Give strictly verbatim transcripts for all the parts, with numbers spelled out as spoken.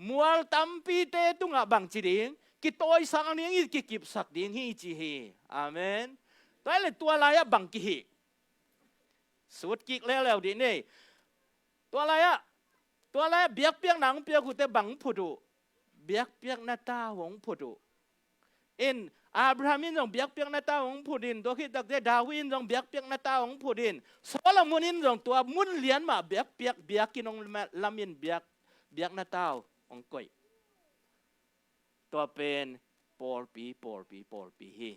mual tampite tungah bangci ding, kitawisang ding hi, kikipsak ding hi ci hi. Amen. Tua le tua lai-ah bang kihih? Sut kik leuleu dih ni. Tua lai-ah, tua lai-ah biakpiakna hong piak uh teh bang hong phut uh? Biakpiakna tau hong phut uh. In, Abraham in zong biakpiakna tau hong phut in, tua khit takteh David in zong biakpiakna tau hong phut in, Solomon in zong tua mun lian mah biakpiak, biakinn hong lamin biak, biakna tau hong koih. Tua pen pawlpi, pawlpi, pawlpi hi.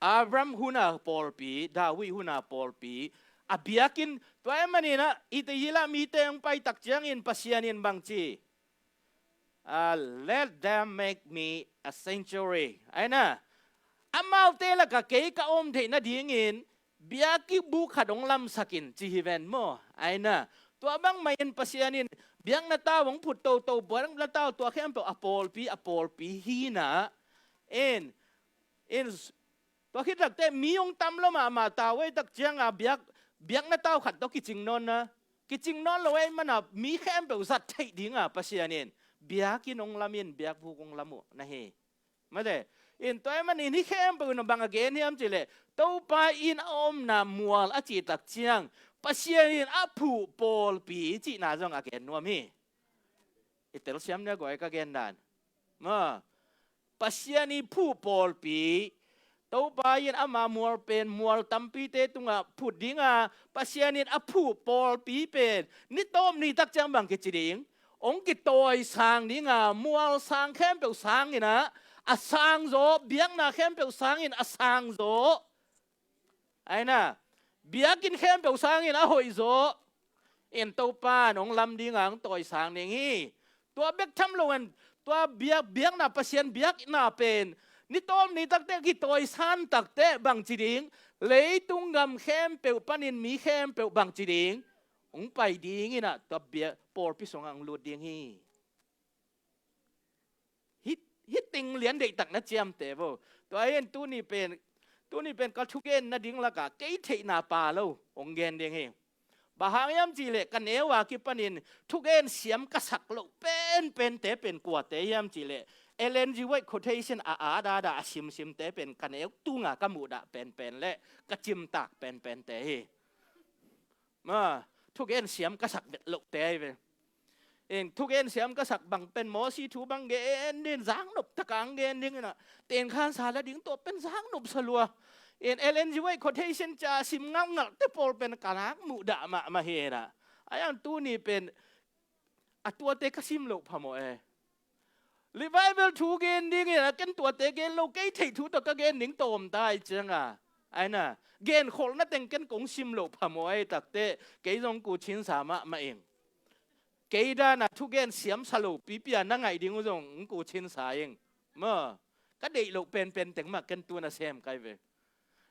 Abraham hun a pawlpi, David hun a pawlpi, a biakinn, tua ahih manin ah, i te i lah mite hong pai tak ciangin Pasian in bangci, "Ah, let them make me a sanctuary." Aina, amaute lakah kei ka om theih nadingin biakinn bu khat hong lamsak in ci hi ven maw. Aina, tua bangmah in Pasian in biakna tau hong phut toto, biakna tau tua khempeuh a pawlpi, a pawlpi hi na. In, in, tua khit takteh mi hong tam lo mahmah ta uh ei tak cianga biak, biakna tau khat tawh kicing nawn na. Kicing nawn lo ei mana mi khempeuh zat theih dinga Pasian in biakinn hong lamin biakbuk hong lam uh na hi. Mate, in tua ahih manin hih khempeuh in bang a gen hiam cihleh, Topa in a omna mual a cih tak ciang Pasian in a phuh pawlpi cihna zong a gen nuam hi. I telsiam nia guai ka gen dan. Ma, Pasian i phuh pawlpi, Topa in ama mual pen mual tampite tungah phut dinga, Pasian in a phuh pawlpi pen ni tawp ni tak ciang bang kici ding? Hong kitawisang dinga, mual sang khempeuh sang inah, a sang zaw, biakna khempeuh sangin a sang zaw. Aina, biakinn khempeuh sangin a hoih zaw. In Topa in hong lam dinga hong tawisang ding hi. Tua bek tham lo in, tua biak, biakna Pasian biakna pen ni tawp ni takteh kitawisan takteh bangci ding? Leitung gam khempeuh panin mi khempeuh bangci ding? Hong pai ding inah tua biak pawlpi sungah hong lut ding hi. Hih, hih ting lian deihtak na ciamteh vo. Tua hi in tuni pen, tuni pen ka thugen nading lakah kei theihna pha lo hong gen ding hi. Bang hang hiam cihleh ka neu a kipanin thugen siam ka sak loh penpente pen kuate hiam cihleh, Ellen G. White quotation a adada a simsimte pen ka neu tunga ka muhdah penpen le ka cimtak penpente hi. Ma, thugen siam ka sak vet lohte ahi ve. In thugen siam ka sak bang pen Mosi thu bang gen ding, zangnop taka hong gen ding inah, tenkhansa la ding tua pen zangnop sa lua. In Ellen G. White quotation ca sim ngalhngalhte pawl pen ka nak muhdah mahmah hi inah. Ahi hang tuni pen a tuate ka sim loh phamawh e. Revival thu gen ding inah ken tuate gen lo, kei theih thu tawh ka gen ding tawm ta hi cianga. Aina, genkholhna teng ken kong sim loh phamawh ahi takteh kei zong kucinsa mahmah ing. Kei dana thugen siamsa lo pipi a na ngaih ding uh zong kucinsa ing. Ma, ka deih loh penpen teng mah ken tu na sem kai ve.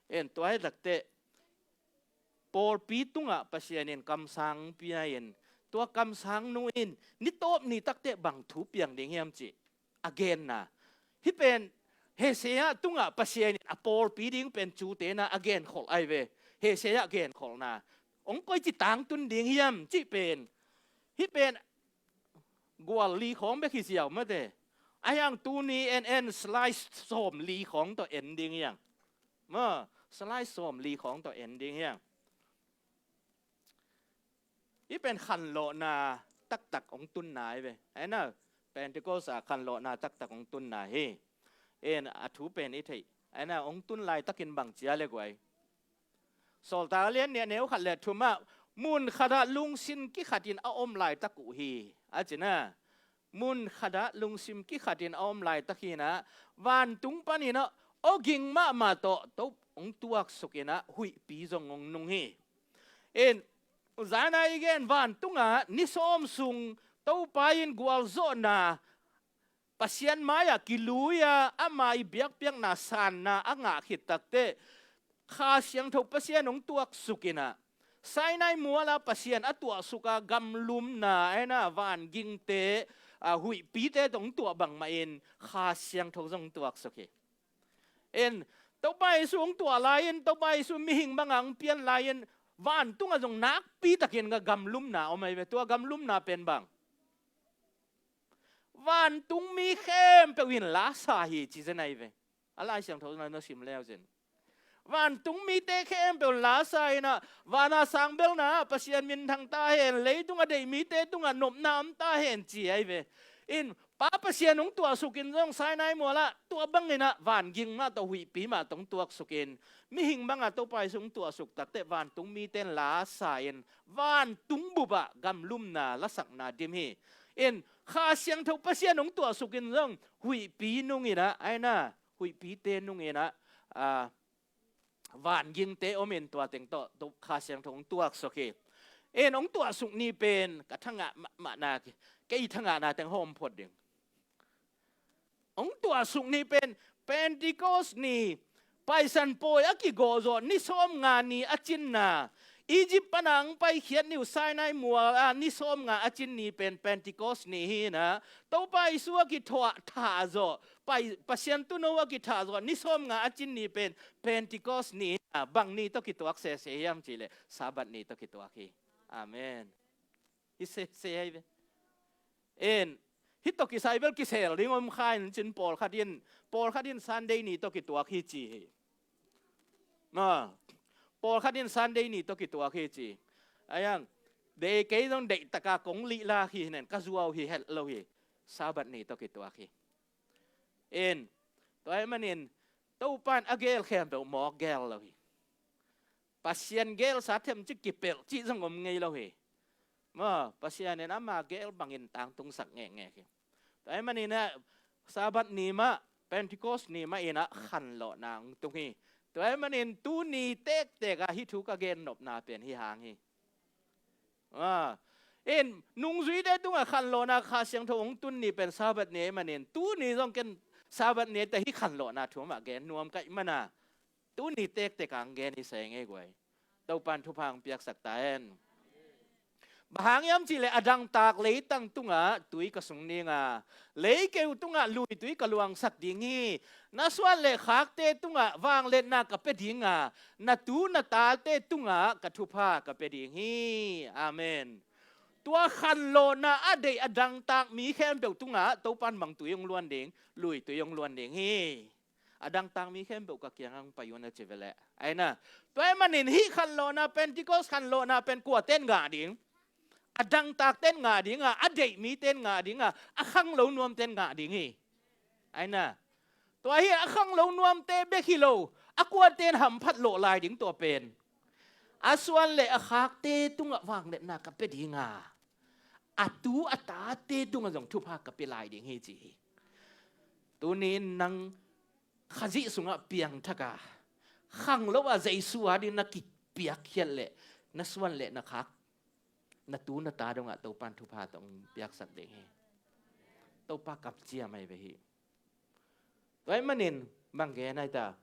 En tua ahi takteh pawlpi tungah Pasian in kamsang pia in, tua kamsang nu in ni tawp ni takteh bang thu piang ding hiam cih a genna. Hih pen Hosea tungah Pasian in a pawlpi ding pen cute na a genkholh ahi ve. Hosea genkholhna. Hong koici tangtun ding hiam cih pen, hih pen gual li khawng bek hi ziau mate. Ahi hang tuni en en slide sawm li khawng tawh en ding hiang. Ma, slide sawm li khawng tawh en ding hiang. Hih pen khanlawhna taktak hong tunna ahi ve. Aina, Pentecost a khanlawhna taktak hong tunna hi. En a thu pen i theih. Aina, hong tun laitakin bang cia le guai. Sawltak a lian nih, neu khat le thum ah, mun khatah lungsim kikhatin a om laitak uh hi, a cina. Mun khatah lungsim kikhatin a om laitak hinah, vantung paninah awging mahmah tawh Topa hong tuaksuk inah huihpi zong hong nung hi. In, zana i gen vantungah ni sawm sung Topa in gualzawhna Pasian mai-ah kilui-a ama i biakpiakna sanna a ngah khit takteh Kha Siangtho Pasian hong tuaksuk inah, Sinai muala Pasian a tuahsuka gamlumna aina vangingte, a, huihpite tawh hong tuah bangmah in Kha Siangtho zong hong tuaksuk hi. In, Topa Jesu hong tuah lai-in, Topa Jesu mihing banga hong pian lai-in, vantungah zong nakpitakin ka gamlumna om ahi ve. Tua gamlumna pen bang? Vantungmi khempeuh in lasa hi ci zen ahi ve. A Lai Siangtho na na sim leu zen. Vantungmite khempeuh in lasa in ah, vana sang belna Pasian minthang ta hen, leitung a deih mite tungah nopna om ta hen ci ahi ve. In Pa Pasian hong tuahsuk in zong Sinai mualah tua bangin ah vanging mah tawh huihpi mah tawh hong tuaksuk in, mihing bangah Topa Jesu hong tuahsuk takteh vantungmite in lasa in vantung bupah gamlumna lasakna dim hi. In Kha Siangtho Pasian hong tuahsuk in zong huihpi nung in ah, aina huihpite nung in ah, a, vangingte om in tua teng tawh, tawh Kha Siangtho hong tuaksuk hi. In hong tuahsuk ni pen ka thangah mahmahna, kei thangahna teng hawm phot ding. Hong tuahsuk ni pen Pentecost ni, Paisan Pawi a kigawhzawh ni sawmnga ni a cinna, Egypt pana hong paikhiat ni uh Sinai mual a ni sawmnga a cin ni pen Pentecost ni hi in ah, Topa Jesu a kithawh thahzawh, Pai, Pasian tuuno a kithahzawh ni sawmnga a cin ni pen Pentecost ni hi in ah, bang ni tawh kituak sese hiam cihleh Sabbath ni tawh kituak hi. Amen. Hi sese ahi ve. En, hih tawh kisai bel kisel ding om kha in cin pawlkhat in, pawlkhat in Sunday ni tawh kituak hi ci hi. Ma, pawlkhat in Sunday ni tawh kituak hi ci. Ayang, dei kei zong deih taka kong lihlak hi nen ka zuau hi het lo hi. Sabbath ni tawh kituak hi. En, tua ahih manin Topan a gel khempeuh mawk gel lo hi. Pasian gelsa themcik kipelh cih zong om ngei lo hi. Ma, Pasian in ama gel bangin tangtungsak ngekngek hi. Tua ahih manin ah Sabbath ni mah, Pentecost ni mah in ah khanlawhna hong tung hi. Tua ahih manin tuni tektek ah hih thu ka gennopna pen hih hang hi. A, in nungzuite tungah khanlawhna Kha Siangtho hong tun ni pen Sabbath ni ahih manin tuni zong ken Sabbath ni teh hih khanlawhna thu mah gen nuam ka hih mana. Tuni tektek ah hong gen hi seng ei guai. Topan thupha hong piaksak ta hen. Bang hang hiam cihleh a dangtak leitang tungah tui ka sung ding a, leikeu tungah luitui ka luangsak ding hi. Na suan le khakte tungah vangliatna ka pia ding a, na tu na tate tungah ka thupha ka pia ding hi. Amen. Tua khanlawhna a deih a dangtak mi khempeuh tungah Topan bang tui hong luan ding, luitui hong luan ding hi. A dangtak mi khempeuh ka kiangah hong pai un a ci ve leh. Aina. Tua ahih manin hih khanlawhna, Pentecost khanlawhna pen kuate'n ngah ding? A dangtakte'n ngah ding a, a deih mite'n ngah ding a, a khanglo nuamte'n ngah ding hi. Aina. Tua hi a khanglo nuamte bek hi lo, a kuate'n hamphat lawh lai ding tua pen? A suan le a khakte tungah vangliatna ka pia ding a, a tu a tate tungah zong thupha ka pia lai ding hi ci hi. Tuni in nang Khazih sungah piangthak a, khanglo a Jesu a ding na kipiakkhiat leh na suan le na khak, na tu na ta dongah Topan thupha tawh hong piaksak ding hi. Topa kamciam ahi ve hi. Tua ahih manin bang gen ai ta,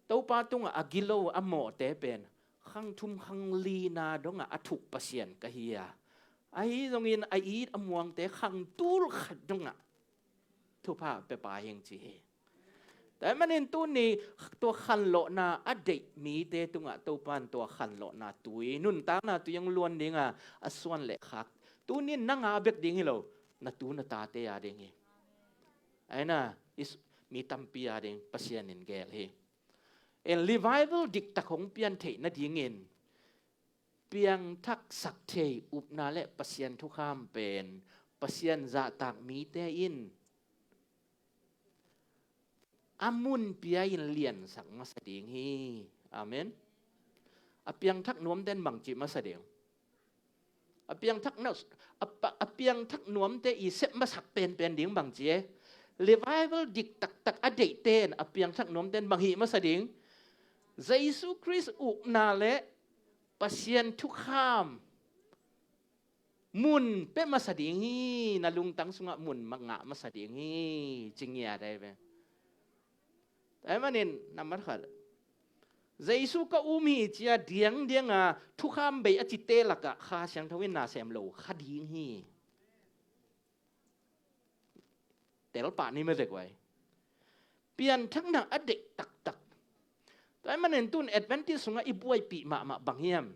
Topa tungah a gilo a mawhte pen khang thum khang lina dongah a thuk Pasian ka hi a, ahi zongin a it a muangte khang tul khat dongah thupha pia pa hing ci hi. Tua ahih manin tuni tua khanlawhna a deih mite tungah Topan tua khanlawhna tui, nuntakna tui hong luan ding a, a suan le khak. Tuni nang a bek ding hi lo, na tu na tate a ding hi. Aina, is, mi tampi a ding Pasian in gel hi. En, revival diktak hong pian theih nadingin piangthak sak thei upna le Pasian thukham pen Pasian zahtak mite in a mun pia in liansak masa ding hi. Amen. A piangthak nuamte'n bang cih masa ding? A piangthak na, a pa-, a piangthak nuamte i sep masak penpen ding bang ci e? Revival dik taktak a deihte in a piangthak nuamte'n bang hih masa ding? Jesu Khrist ukna le Pasian thukham mun pia masa ding hi. Na lungtang sungah mun ma-, ngah masa ding hi, ci ngiat ahi ve. Tua ahih manin nambat khat, Jesu ka um hi ci a diangdiang a thukham bei a cite lakah Kha Siangtho in na sem lo kha ding hi. Tel pah ni mah vek vai. Pianthakna a deih taktak. Tua ahih manin tun Adventist sungah i buaipih mahmah bang hiam?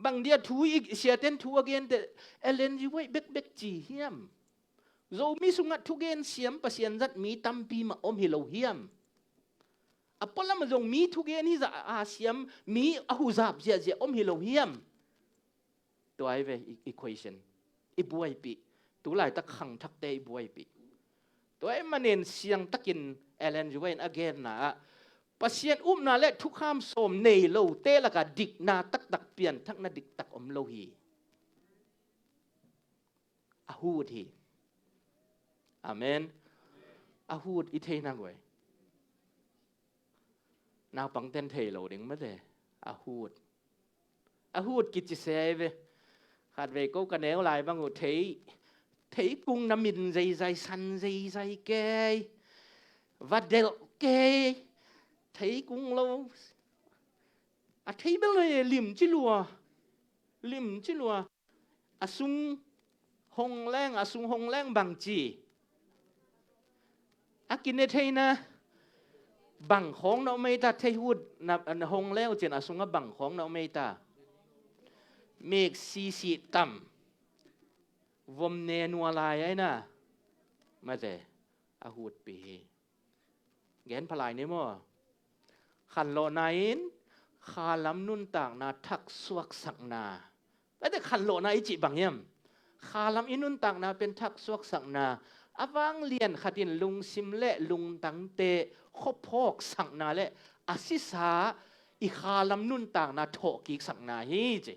Bang dia thu i siate'n thu a gente Ellen G. White bekbek ci hiam? Zomi sungah thugen siam Pasian zat mi tampi mah om hi lo hiam? A pualam ah zong mi thugen hi zah a siam mi a huzap ziahziah om hi lo hiam? Tua hi ve i, i question, i buaipih. Tulaitak khangthakte i buaipih. Tua ahih manin siangtakin Ellen G. White in a genna ah Pasian upna le thukham sawm nei lote lakah dikna taktak, pianthakna diktak om lo hi. A hut hi. Amen. A hut i thei na guai. Naupangten thei lo ding mate. A hut. A hut kici se ve. Khatvei ko ka neu lai bang uh thei, thei kung na min zeizai, san zeizai kei, va delh kei, thei kung lo. A thei bel lo e, lim ci lua. Lim ci lua. A sung hong leng, a sung hong leng bang ci. A kine theina bang khawng na om ei ta, thei hut na, na hong leu cin a sungah bang khawng na om ei ta. Mik sisi tam. Vom ne nua lai ai na. Mate, a hutpih hi. Gen phalai ni maw? Khanlawhna in khalam nuntakna thaksuaksakna. Tate khanlawhna i cih bang hiam? Khalam i nuntakna pen thaksuaksakna. A vanglian khatin lungsim le lungtangte khuaphawksakna le a sisa i khalam nuntakna thawhkiksakna hi ci.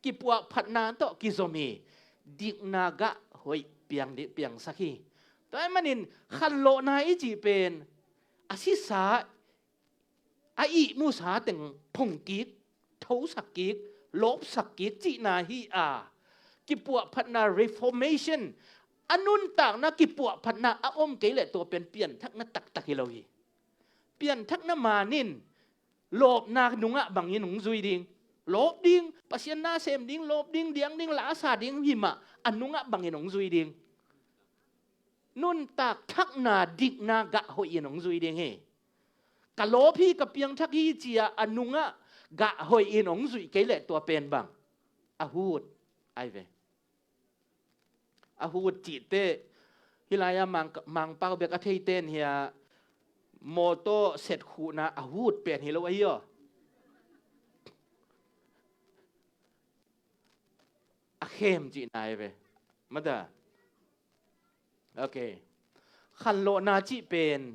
Kipuahphatna tawh kizom hi. Dikna gah hoih piang dih, piangsak hi. Tua ahih manin khanlawhna i cih pen a sisa a ihmusa teng phungkik, thosak kik, lawpsak kik cihna hi a, kipuahphatna reformation a nuntakna kipuahphatna a om kei leh tua pen pianthakna taktak hi lo hi. Pianthakna man in lawpna nungah bangin hong zui ding. Lawp ding, Pasian na sem ding, lawp ding, diang ding, lasa ding hi mah, a nungah bangin hong zui ding. Nuntak thakna dikna gah hoih in hong zui ding hi. Ka lawp hi, ka piangthak hi cia a nungah gah hoih in hong zuih kei leh tua pen bang? A hut ai ve. A hut cihte hih lai-ah Mang, Mangpau bek a theite in hi a, mawtaw set khuhna a hut pen hi lo ahi aw. A khem cihna ai ve. Mata. Ok. Khanlawhna cih pen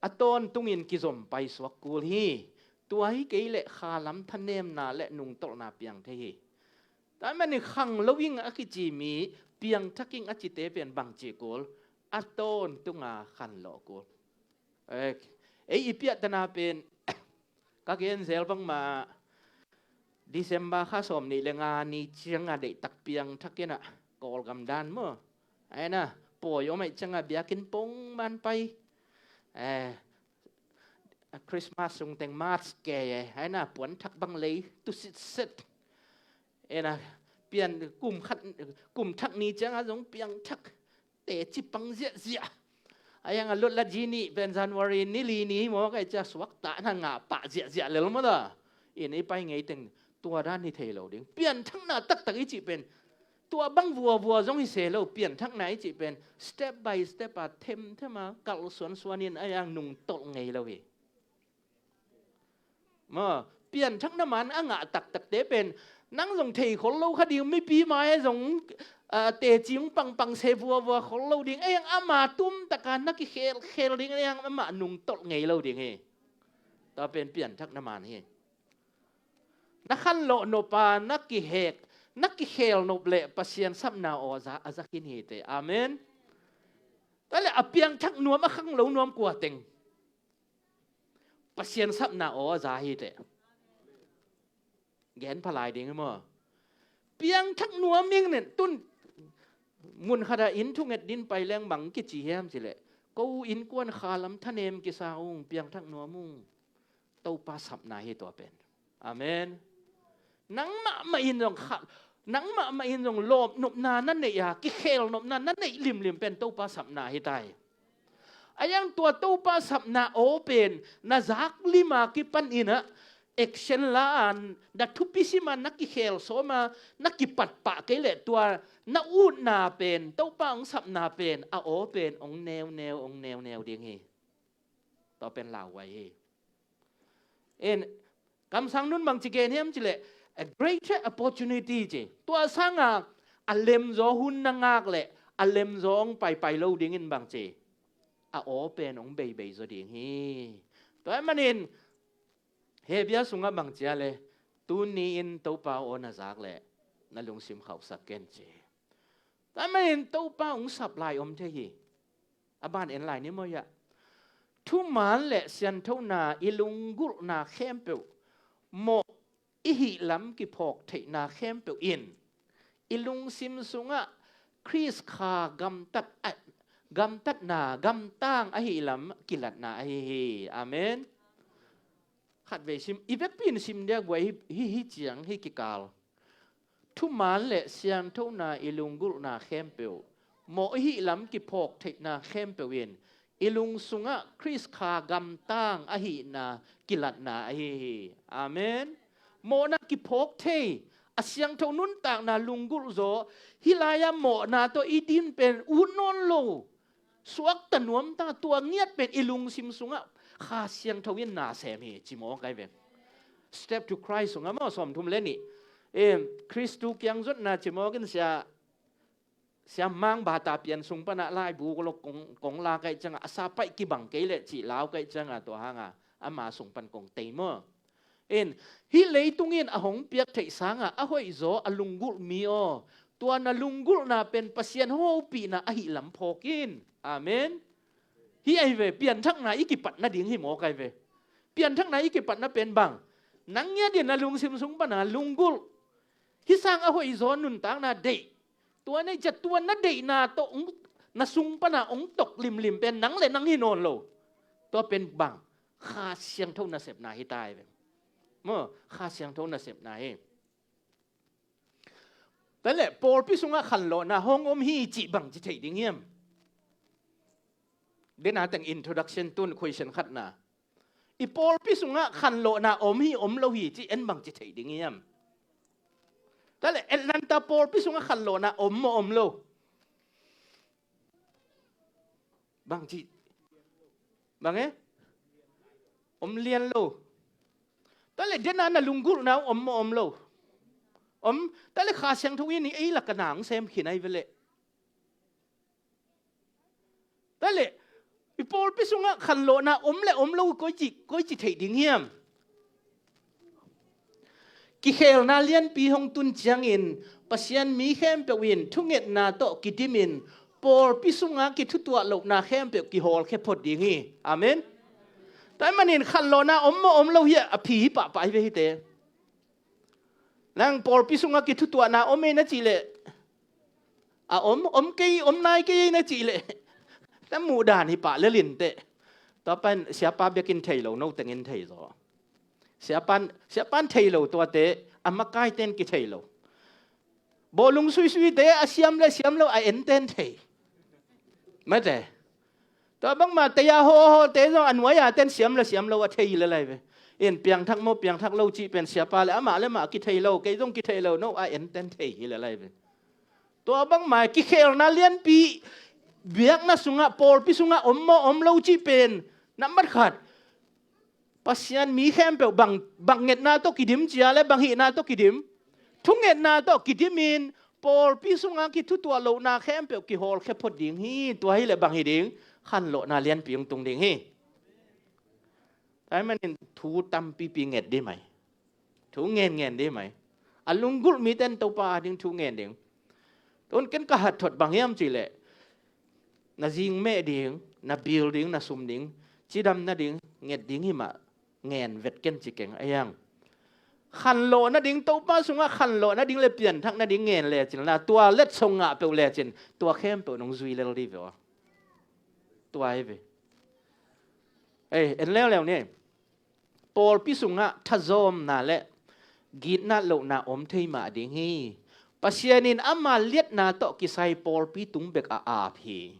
a tawntungin kizom paisuak kul hi. Tua hi kei leh khalam thanemna le nungtolhna piang thei hi. Tua ahih manin khanglo ing a kici mi, piangthak ing a cite pen bangci kul? A tawntunga khanlawh kul. Eh, ei i piahtana pen ka gen zel bangmah December kha sawm nih le nga ni cianga deihtak piangthak inah Kawlgam dan maw? Aina pawi om aih cianga biakinn pong man pai. Eh, Christmas sungteng March kei eh, aina puanthak bang lei tu sitset. Ena pian kum khat, kum thak ni cianga zong piangthak teci pang ziahziah. A iang a lut la ji nih pen January ni li ni hi maw, kai cia suakta na ngah pah ziahziah lel maw ta. In i pai ngei teng tua dan hi thei lo ding. Pianthakna taktak i cih pen tua bang vuavua zong hi se lo. Pianthakna i cih pen step by step a themthem a kalh suansuan in a iang nungtolh ngei lo hi. Maw, pianthakna man a ngah taktakte pen nang zong thei khol lo kha ding, mipi mai zong, ah, teci hong pangpang se vuavua khol lo ding. Ei ang ama tumtaka na kikhelkhel ding, ei ang amah nungtolh ngei lo ding hi. Tua pen pianthakna man hi. Na khanlawh nop a na kihek, na kikhel nop leh Pasian sapna aw a za, a za khin hi teh. Amen. Tua leh a piangthak nuam a khanglo nuam kua teng? Pasian sapna aw a za hi teh. Gen phalai ding hi maw? Piangthak nuam ing nen tun mun khatah inn thunget din pai leng bang kici hiam cileh, ko innkuan khalam thanem kisa ung, piangthak nuam ung. Topa sapna hi tua pen. Amen. Nangmah mah in zong kha, nangmah mah in zong lawp nopna na neih a, kikhel nopna na neih limlim pen Topa sapna hi tai. A iang tua Topa sapna aw pen na zak lima kipan inah action la a, na thupi sim a, na kikhel sawm a, na kipat pah kei leh tua na utna pen, Topa hong sapna pen a aw pen hong neuneu, hong neuneu ding hi. Tua pen lauhuai hi. In, kamsang nun bang ci gen hiam cih leh a greater opportunity ci. Tua sanga a lemzaw hun na ngak leh a lemzaw hong paipai lo dingin bang ci, a aw pen hong beibei zaw ding hi. Tua ahih manin Hebru sungah bang ci a leh, tuni-in Topa aw na zak leh na lungsim khauhsak ken ci. Tua ahih manin Topa hong sap lai om thei hi. A ban en lai ni maw hiah. Thuman le sianthona i lunggulhna khempeuh, mawh i hihlam kiphawk theihna khempeuh in i lungsim sungah Khrist kha gamtat a, gamtatna, gamtang ahihlam kilatna ahi hi. Amen. Khatvei sim, i vekpi in sim diak buai hi, hi, hi ciang, hi kikal. Thuman le sianthona i lunggulhna khempeuh, mawh i hihlam kiphawk theihna khempeuh in i lung sungah Khrist kha gamtang ahihna kilatna ahi hi. Amen. Mawhna kiphawk thei, a siangtho nuntakna lunggulh zaw, hih lai-ah mawhna tawh i din pen ut nawn lo. Suakta nuamta, tua ngiat pen i lungsim sungah Kha Siangtho in na sem hi, ci mawk ai ve. Step to Christ sungah maw, sawmthum le nih. Em, Khristu kiang zotna ci mawk in sia, sia Mang Bata Pian sung panah laibu kong, kong lak ai ciangah, a sa paih kibang kei leh cih lau kai ciangah, tua hangah ama sung pan kong tei maw. In, hih leitung in a hong piak theih sangah a hoihzaw a lunggulh mi aw, tua na lunggulhna pen Pasian hopihna ahihlam phawk in. Amen. Hih ahi ve, pianthakna i kipat nading hi mawk ai ve. Pianthakna i kipatna pen bang? Nang ngiat in na lungsim sung pana lunggulh. Hih sang a hoihzaw nuntakna deih. Tua nei ciat tua na deihna tawh hong, na sung pana hong tok limlim pen nang le nang hi nawn lo. Tua pen bang? Kha Siangtho nasepna hi ta ai ve. Maw, Kha Siangtho nasepna hi. Tua leh pawlpi sungah khanlawhna hong om hi cih bang ci thei ding hiam? Dena teng introduction, tun question khatna. I pawlpi sungah khanlawhna om hi om lo hi cih en bang ci thei ding hiam? Tua leh Atlanta pawlpi sungah khanlawhna om maw om lo? Bang ci, bang e? Om lian lo. Tua leh dena na lunggulhna om maw om lo? Om. Tua leh Kha Siangtho in ei lakah na hong sem khin ai ve leh. Tua leh i pawlpi sungah khanlawhna om le om lo koi ci, koi ci theih ding hiam? Kikhelna lianpi hong tun ciangin Pasian mi khempeuh in thungetna tawh kidimin pawlpi sungah kithutuah lohna khempeuh kihawlkhia phot ding hi. Amen. Tua ahih manin khanlawhna om maw om lo hi a phi hi pahpah hi ve hite. Nang pawlpi sungah kithutuahna om ei na cih leh, a om, om kei, om nai kei ei na cih leh, na muhdan hi pah lel inteh. Tua pan siapa bekin thei lo, no tengin thei zaw. Siapan, siapan thei lo tuate, a makaiten kithei lo. Bawlung suisuite a siam le siam lo a enten thei. Mate. Tua bangmah tei a hawhawhte zong a nuai-a ten siam le siam lo a thei hi le lai ve. In piangthak maw piangthak lo cih pen siapa le amah le mah kithei lo, kei zong kithei lo, no a enten thei hi le lai ve. Tua bangmah kikhelna lianpi biakna sungah, pawlpi sungah om maw om lo cih pen nambat khat. Pasian mi khempeuh bang, bang ngetna tawh kidim cia le bang hihna tawh kidim? Thungetna tawh kidimin pawlpi sungah kithutuah lohna khempeuh kihawlkhia phot ding hi. Tua hi leh bang hi ding? Khanlawhna lianpi hong tung ding hi. Tua ahih manin thu tampipi nget dih mai. Thu ngen ngen dih mai. A lunggulh mite in Topa a ding thu ngen ding. Tun ken ka hat thot bang hiam cih leh, na zing meh ding, na bil ding, na sum ding, cidam nading nget ding hi mah, ngen vet ken ci keng a hiang. Khanlawh nading, Topa sungah khanlawh nading le pianthak nading ngen lecin la, tua letsong ngah peuh lecin tua khempeuh nong zui lel dih ve aw. Tua hi ve. Ei, en leuleu ni. Pawlpi sungah thazawmna le gitnat lohna om thei mah ding hi. Pasian in ama liatna tawh kisai pawlpi tung bek a ap hi.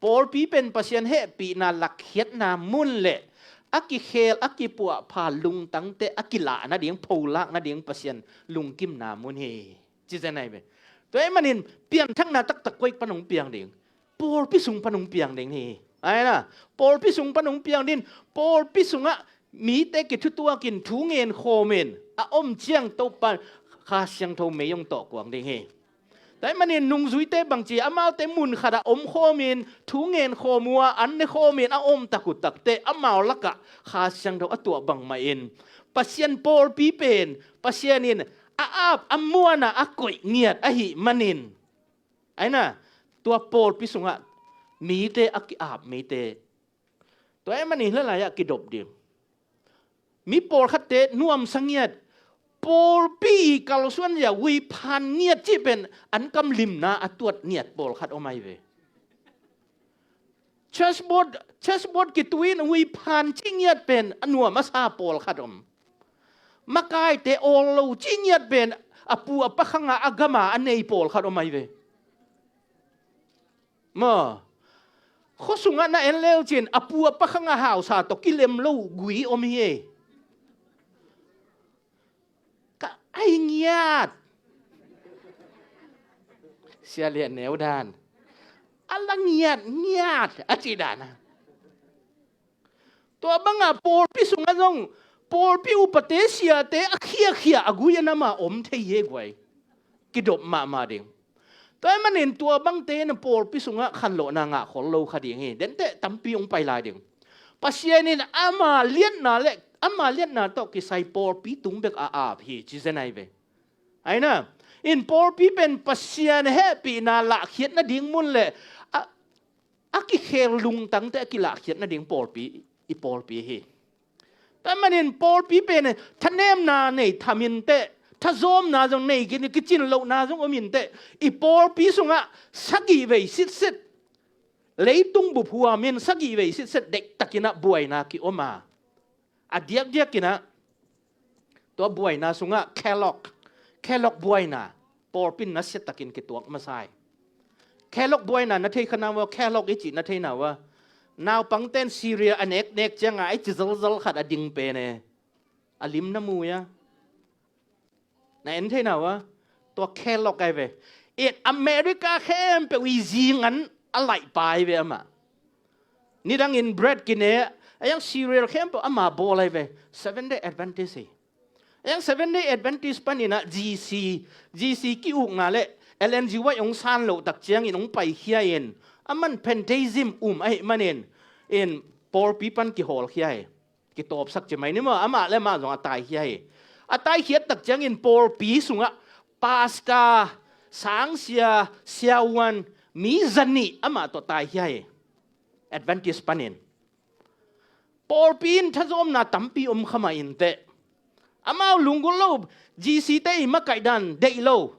Pawlpi pen Pasian hehpihna lakkhiatna mun le a kikhel, a kipuahpha lungtangte a kilah nading, pholak nading Pasian lungkimna mun hi. Ci zen ahi ve. Tua ahih manin pianthakna taktak koi pan hong piang ding? Pawlpi sung pan hong piang ding hi. Aina, pawlpi sung pan hong piang ding, pawlpi sungah mite kithutuakin thu ngen khawmin a om ciang Topa Kha Siangtho mei hong tawh kuang ding hi. Tua ahih manin nungzuite bangci, amaute mun khatah om khawmin thu ngen khawm uh a, an ne khawmin a om tak uh takteh amau lakah Kha Siangtho a tuah bangmahin Pasian pawlpi pen Pasian in a ap, a muanah a koih ngiat ahih manin, aina, tua pawlpi sungah mite a ki-ap mite, tua ahih manin hih lai-ah kidop ding. Mi pawlkhatte nuamsa ngiat, pawlpi i kalsuan zia huiphan ngiat cih pen an kam limna a tuat ngiat pawlkhat om ahi ve. Chessboard, chessboard kituin huiphan cih ngiat pen a nuam a sa pawlkhat om. Makaite awl lo cih ngiat pen a pu a pa khanga a gama a nei pawlkhat om ahi ve. Maw, khuasungah na en leucin a pu a pa khanga hausa tawh kilem lo gui om hi e. Ka ai ngiat. Sia Lian Neu dan, a la ngiat ngiat a cih dan a. Tua banga pawlpi sungah zong pawlpi upate, siate a khiakhia a gui a nama om thei hi e guai. Kidop mahmah ding. Tua ahih manin tua bangte na pawlpi sungah khanlawhna ngah khol lo kha ding hi. Denteh tampi hong pai lai ding. Pasian in ama liatna le ama liatna tawh kisai pawlpi tung bek a ap hi ci zen ahi ve. Aina, in pawlpi pen Pasian hehpihna lahkhiat nading mun le a, a kikhel lungtangte a kilahkhiat nading pawlpi, i pawlpi hi. Tua ahih manin pawlpi pen thanemna nei tham inteh, thazawmna zong nei khin, kicin lohna zong om inteh, i pawlpi sungah sagih vei sitset leitung bup huamin sagih vei sitset deihtakinah buaina kiom a, a diakdiakinah tua buaina sungah Kellogg, Kellogg buaina pawlpin nasiatakin kituak masa hi. Kellogg buaina na thei kha na uh a, Kellogg i cih na thei na uh a, naupangten cereal a neknek cianga a i ci zalzal khat a ding pen e. A lim na mu uh a, na en thei na uh a, tua Kellogg ahi ve. I America khempeuh i zingan a laihpa ahi ve amah. Nidangin bread kine, a yang cereal khempeuh ama bawl ahi ve. Seven Day Adventist hi. A yang Seven Day Adventist paninah G C, G C ki-ukna le Ellen G White hong san loh tak ciangin hong paikhia in, aman pantheism um ahih manin in pawlpi pan kiholkhia hi. Kitawpsak ci mai ni maw, amah le amah zong a taikhia hi. A taikhiat tak ciangin pawlpi sungah pastor, sangsia, siavuan, mi zanih amah tawh taikhia hi. Adventist panin pawlpi in thazawmna tampi om kha mah inteh, amau lunggulh lo, G C te i makaih dan deih lo.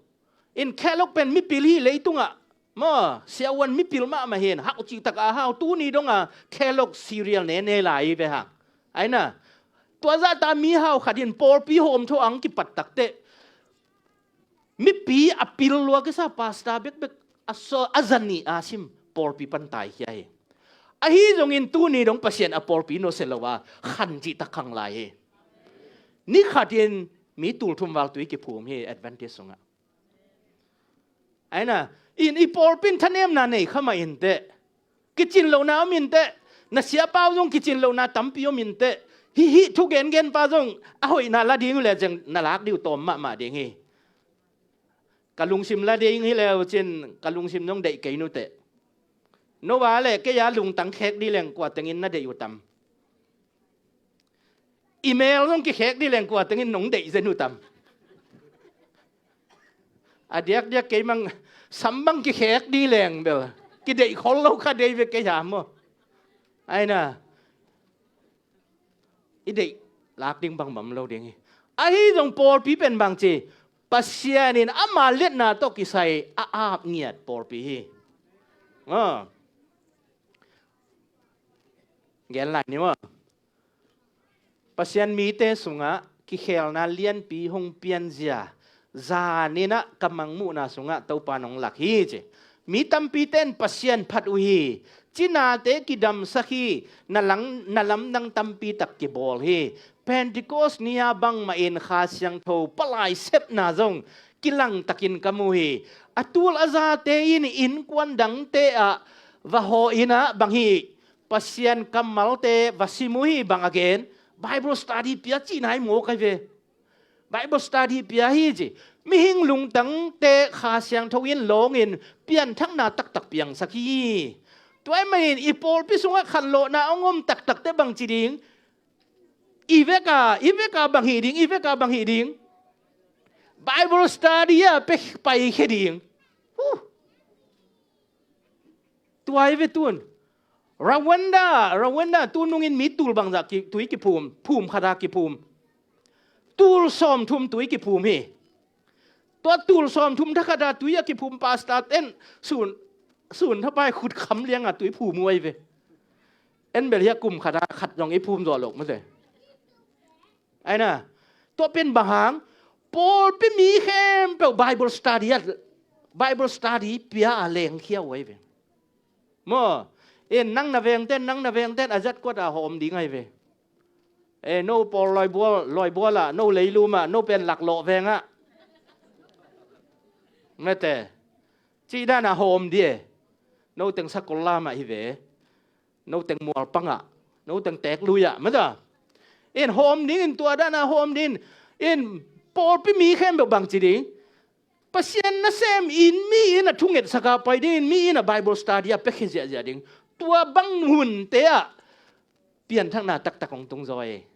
In Kellogg pen mipil hi leitungah. Maw, siavuan mipil mahmah hi in, hauh cihtak a hau, tuni donga Kellogg cereal nene lai hi ve hang. Aina, tua zahta mihau khat in pawlpi hawmthaw ang kipat takteh mipi a pil lua kisa pastor bekbek a saw, a zanih a sim pawlpi pan taikhia hi. Ahi zongin tuni dong Pasian a pawlpi nusia lo a khan cihtak khang lai hi. Ni khatin mi tulthum val tui kiphum hi Adventist sungah. Aina, in i pawlpin thanemna nei kha mah inteh, kicin lohna om inteh, na siapa uh zong kicin lohna tampi om inteh, hih hih thu gengenpa zong a hoihna la ding uh le zeng na lak dih uh tawm mahmah ding hi. Ka lungsim la ding hi le uh cin ka lungsim zong deih kei nuteh. No va le kei a lungtang khek dih leng kua tengin na deih uh tam? I mel zong kikhek dih leng kua tengin nong deih zen uh tam? A diakdiak kei mang sam bang kikhek dih leng bel kideih khol lo kha dei ve kei ha maw. Aina, i deih lak ding bangmah om lo ding hi. Ahi zong pawlpi pen bangci, Pasian in ama liatna tawh kisai a ap ngiat pawlpi hi. Aw. Gen lai ni maw? Pasian mite sungah kikhelna lianpi hong pianzia zaninah ka mangmuhna sungah Topa nong lak hi ci. Mi tampite in Pasian phat uh hi. Cinate kidamsak hi, na lang, na lamdang tampi tak kibawl hi. Pentecost ni-a bangmah in Kha Siangtho palai sepna zong kilangtakin ka mu hi. A tul a zate in innkuan dangte ah va hawh in ah bang hi, Pasian kammalte va sim uh hi, bang a gen, Bible study pia cihna hi maw kai ve. Bible study pia hi ci. Mihing lungtangte Kha Siangtho in lawngin pianthakna taktak piangsak hi. Tua ahih manin i pawlpi sungah khanlawhna hong om taktakte bang ci ding? I veka, i veka bang hi ding, i veka bang hi ding? Bible study ah pia paikhia ding. Huh. Tua hi ve tun. Rwanda, Rwanda, tu nungin mi tul bangzah ki, tui kiphum, phum khata kiphum. Tul sawmthum tui kiphum hi. Tua tul sawmthum thakhat a tui a kiphum pastor ten sun, sun thapai khut kham lianga tui phum uh ahi ve. En bel hia kum khata khat zong i phum zawh loh mate. Aina, tua pen bang hang, pawlpi mi khempeuh Bible study a, Bible study pia a lengkhia uh ahi ve. Maw, in nang na vengten, nang na vengten a zat kuat a hawm ding ahi ve. E, no pawl lawibual, lawibual ah, no leilum ah, no pen laklawh veng ah. Mate, cih dan a hawm di e. No teng sakol lam ah hi ve. No teng mualpang ah, no teng teeklui ah, mata. In hawm ding in, tua dan a hawm ding in, pawlpi mi khempeuh bang ci ding? Pasian nasem in mi in a thungetsak a pai ding in, mi in a Bible study a piakhia ziahziah ding. Tua bang hunte ah pianthakna taktak hong tung zaw e.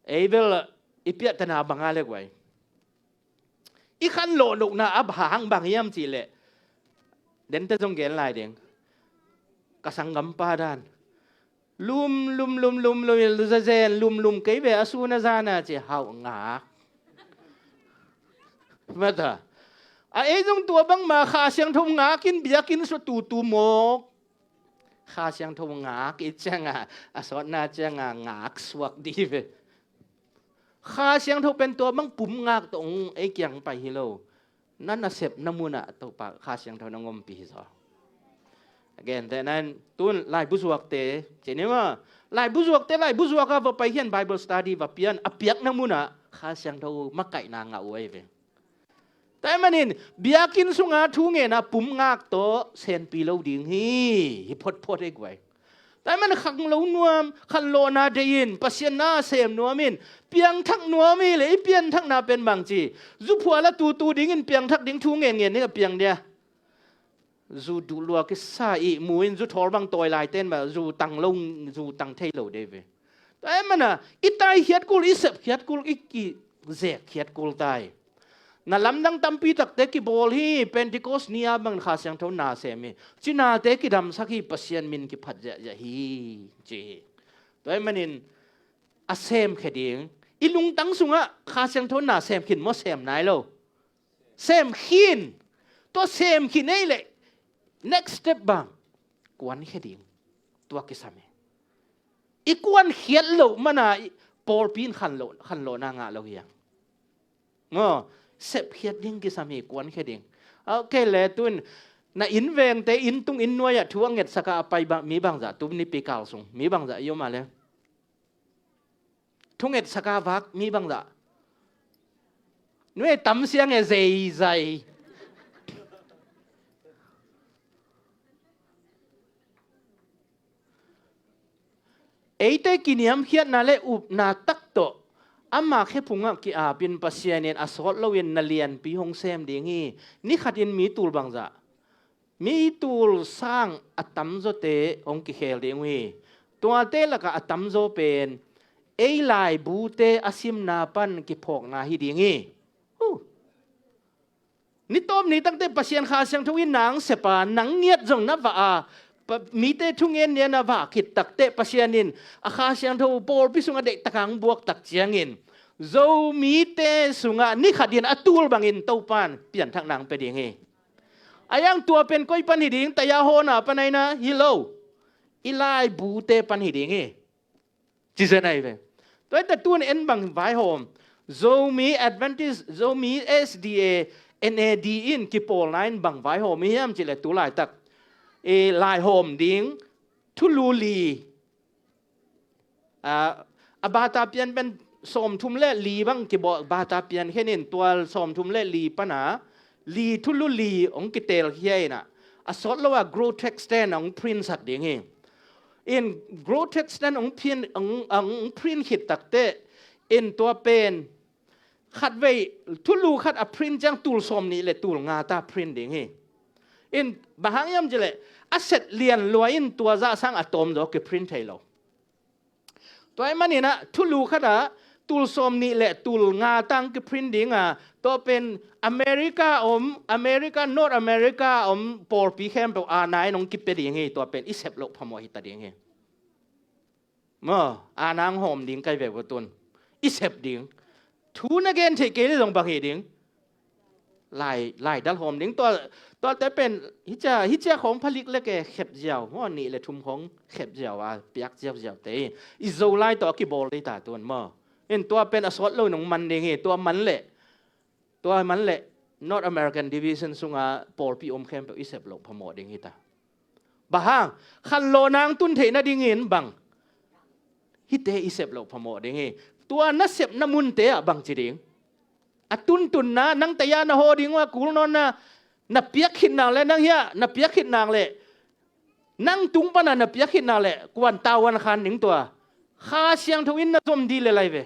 Ei bel i piahtana bang a le guai. I khanlawh lohna a hang bang hiam cih leh, dente zong gen lai ding. Ka sanggampa dan, lum, lum, lum, lum, lum, lum, zazen, lum, lum kei ve a sun a zan a ci hauh ngak. Mata. A ei zong tua bangma Kha Siangtho ngak in biakinn sua tutu mawk. Kha Siangtho ngak i cianga, a sawtna cianga ngak suak di ve. Kha Siangtho pen tua bang pum ngak tawh hong ei kiang pai hi lo. Na nasepna munah Topa Kha Siangtho na ngompi hi zaw. Again, te nan tun laibu zuakte, cini ma, laibu zuakte, laibu zuak a va pai hian Bible study va pian, a piakna munah Kha Siangtho makaihna ngah uh ahi ve. Tua ahih manin biakinn sunga thu ngen a pum ngak tawh senpi lo ding hi, hi photphot ei guai. Tua ahih manin khanglo nuam, khanlawhna deih in, Pasian na sem nuam in, piangthak nuam hi le, i pianthakna pen bang ci. Zu phual a tutu ding in piangthak ding thu ngen ngen hi a piang dia. Zu duh lua kisa i mu in zu thawl bang tawi lai ten mah zu tang lo, zu tang thei lo dei ve. Tua ahih mana i taikhiat kul, i sepkhiat kul, i kizek khiat kul tai. Na lamdang tampi takte kibawl hi, Pentecost ni-a bangin Kha Siangtho na sem hi. Cinate kidamsak hi, Pasian min kiphat ziahziah hi, ci hi. Tua ahih manin a semkhia ding, i lungtang sungah Kha Siangtho na sem khin maw, sem nai lo? Sem khin. Tua sem khin ei leh next step bang, kuankhia ding. Tua kisam hi. I kuankhiat loh mana i pawlpi in khanlawh, khanlawhna ngah lo hi hang. Maw, sepkhiat ding kisam hi, kuankhia ding. Ok le, tun na inn vengte inn tung inn nuai-ah thu a ngetsak a a pai bang, mi bangzah, tu nipi kal sung mi bangzah i om a le? Thungetsak a vak mi bangzah? Nui tam siang e, zeizai. Eite kiniamkhiatna le upna tak tawh ama khephungah ki-apin Pasian in a sawt loin na lianpi hong sem ding hi. Ni khatin mi tul bangzah? Mi tul sang a tamzawte hong kikhel ding uh hi. Tuate lakah a tamzaw pen ei laibute a simna pan kiphawkna hi ding hi. Uh. Ni tawp ni takte Pasian Kha Siangtho in nang sep a, nang ngiat zong na vah a, pa, mite thungen nia na vah khit takte Pasian in a Kha Siangtho pawlpi sungah deihtak a hong buak tak ciangin Zomite sungah ni khatin a tul bangin Topan pianthakna hong pia ding hi. A yang tua pen koi pan hi ding, taya hawna pan aina hi lo. I laibute pan hi ding hi. Ci zen ahi ve. Tua hi ta tun en bang vaihawm? Zomi Adventist, Zomi S D A, N A D in kipawlna in bang vaihawm hi hiam cih leh tu laitak I laihawm ding thulu li, a, a bata pian pen sawmthum le li bang kibawl, bata pian khenin tual sawmthum le li pana li thulu li hong kitelkhia inah, a sawt lo a Grotex ten hong print sak ding hi. In Grotex ten hong print, hong, hong print khit takte in tua pen khatvei thulu khat a print ciang tul sawm nih le tul nga ta print ding hi. In bang hang hiam cileh a set lian lua in tua zah sang a tawm zaw kiprint thei lo. Tua ahih maninah thulu khatah tul sawm nih le tul nga tang kiprint dinga, tua pen America om, America, North America om pawlpi khempeuh a nai nong kipia ding hi. Tua pen i sep loh phamawh hita ding hi. Maw, a nang hawm ding kai ve ua tun. I sep ding. Thu na gen theih kei le zong bang hi ding. Lai, lai dal hawm ding. Tua, tua te pen, hicia, hicia khawng phalik le ke khep ziau. Maw, nih le thum khawng khep ziau a, piak ziau ziau te. I zo lai tawh a kibawl dei ta tun maw. In tua pen a sawt lo nong man ding hi. Tua man le Tua man le North American Division sunga pawlpi om khempeuh i sep loh phamawh ding hita. Bang hang, khanlawh nang tun theih nadingin bang hite i sep loh phamawh ding hi. Tua na sepna munte ah bang ci ding. A tuntunna, nang taya na haw ding uh a kul nawn na, na piak khit nak le, nang hiah na piak khit nak le, nang tung pana na piak khit nak le, kuan tavuan khan ding tua. Kha Siangtho in na zom di le lai ve.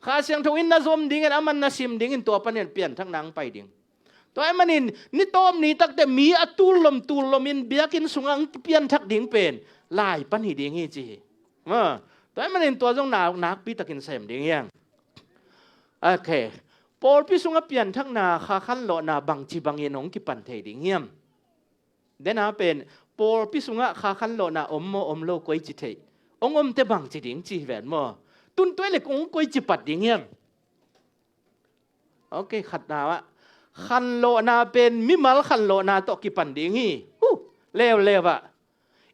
Kha Siangtho in na zom dingin, aman na sim dingin tua panin pianthak nang pai ding. Tua ahih manin, ni tawp ni takte mi a tullom tullomin biakinn sungah ang pianthak ding pen lai pan hi ding hi ci hi. Ma, tua ahih manin tua zong nak, nakpi takin sem ding hiang. Okay. Pawlpi sungah pianthakna, kha khanlawhna bangci bangin hong kipan thei ding hiam? Dena pen, pawlpi sungah kha khanlawhna om maw om lo koici theih? Hong omte bangci ding ci hi ven maw? Tun tua le kong koici pat ding hiam? Okay, khatna ah. Khanlawhna pen mimal khanlawhna tawh kipan ding hi. Huh, leuleu ah.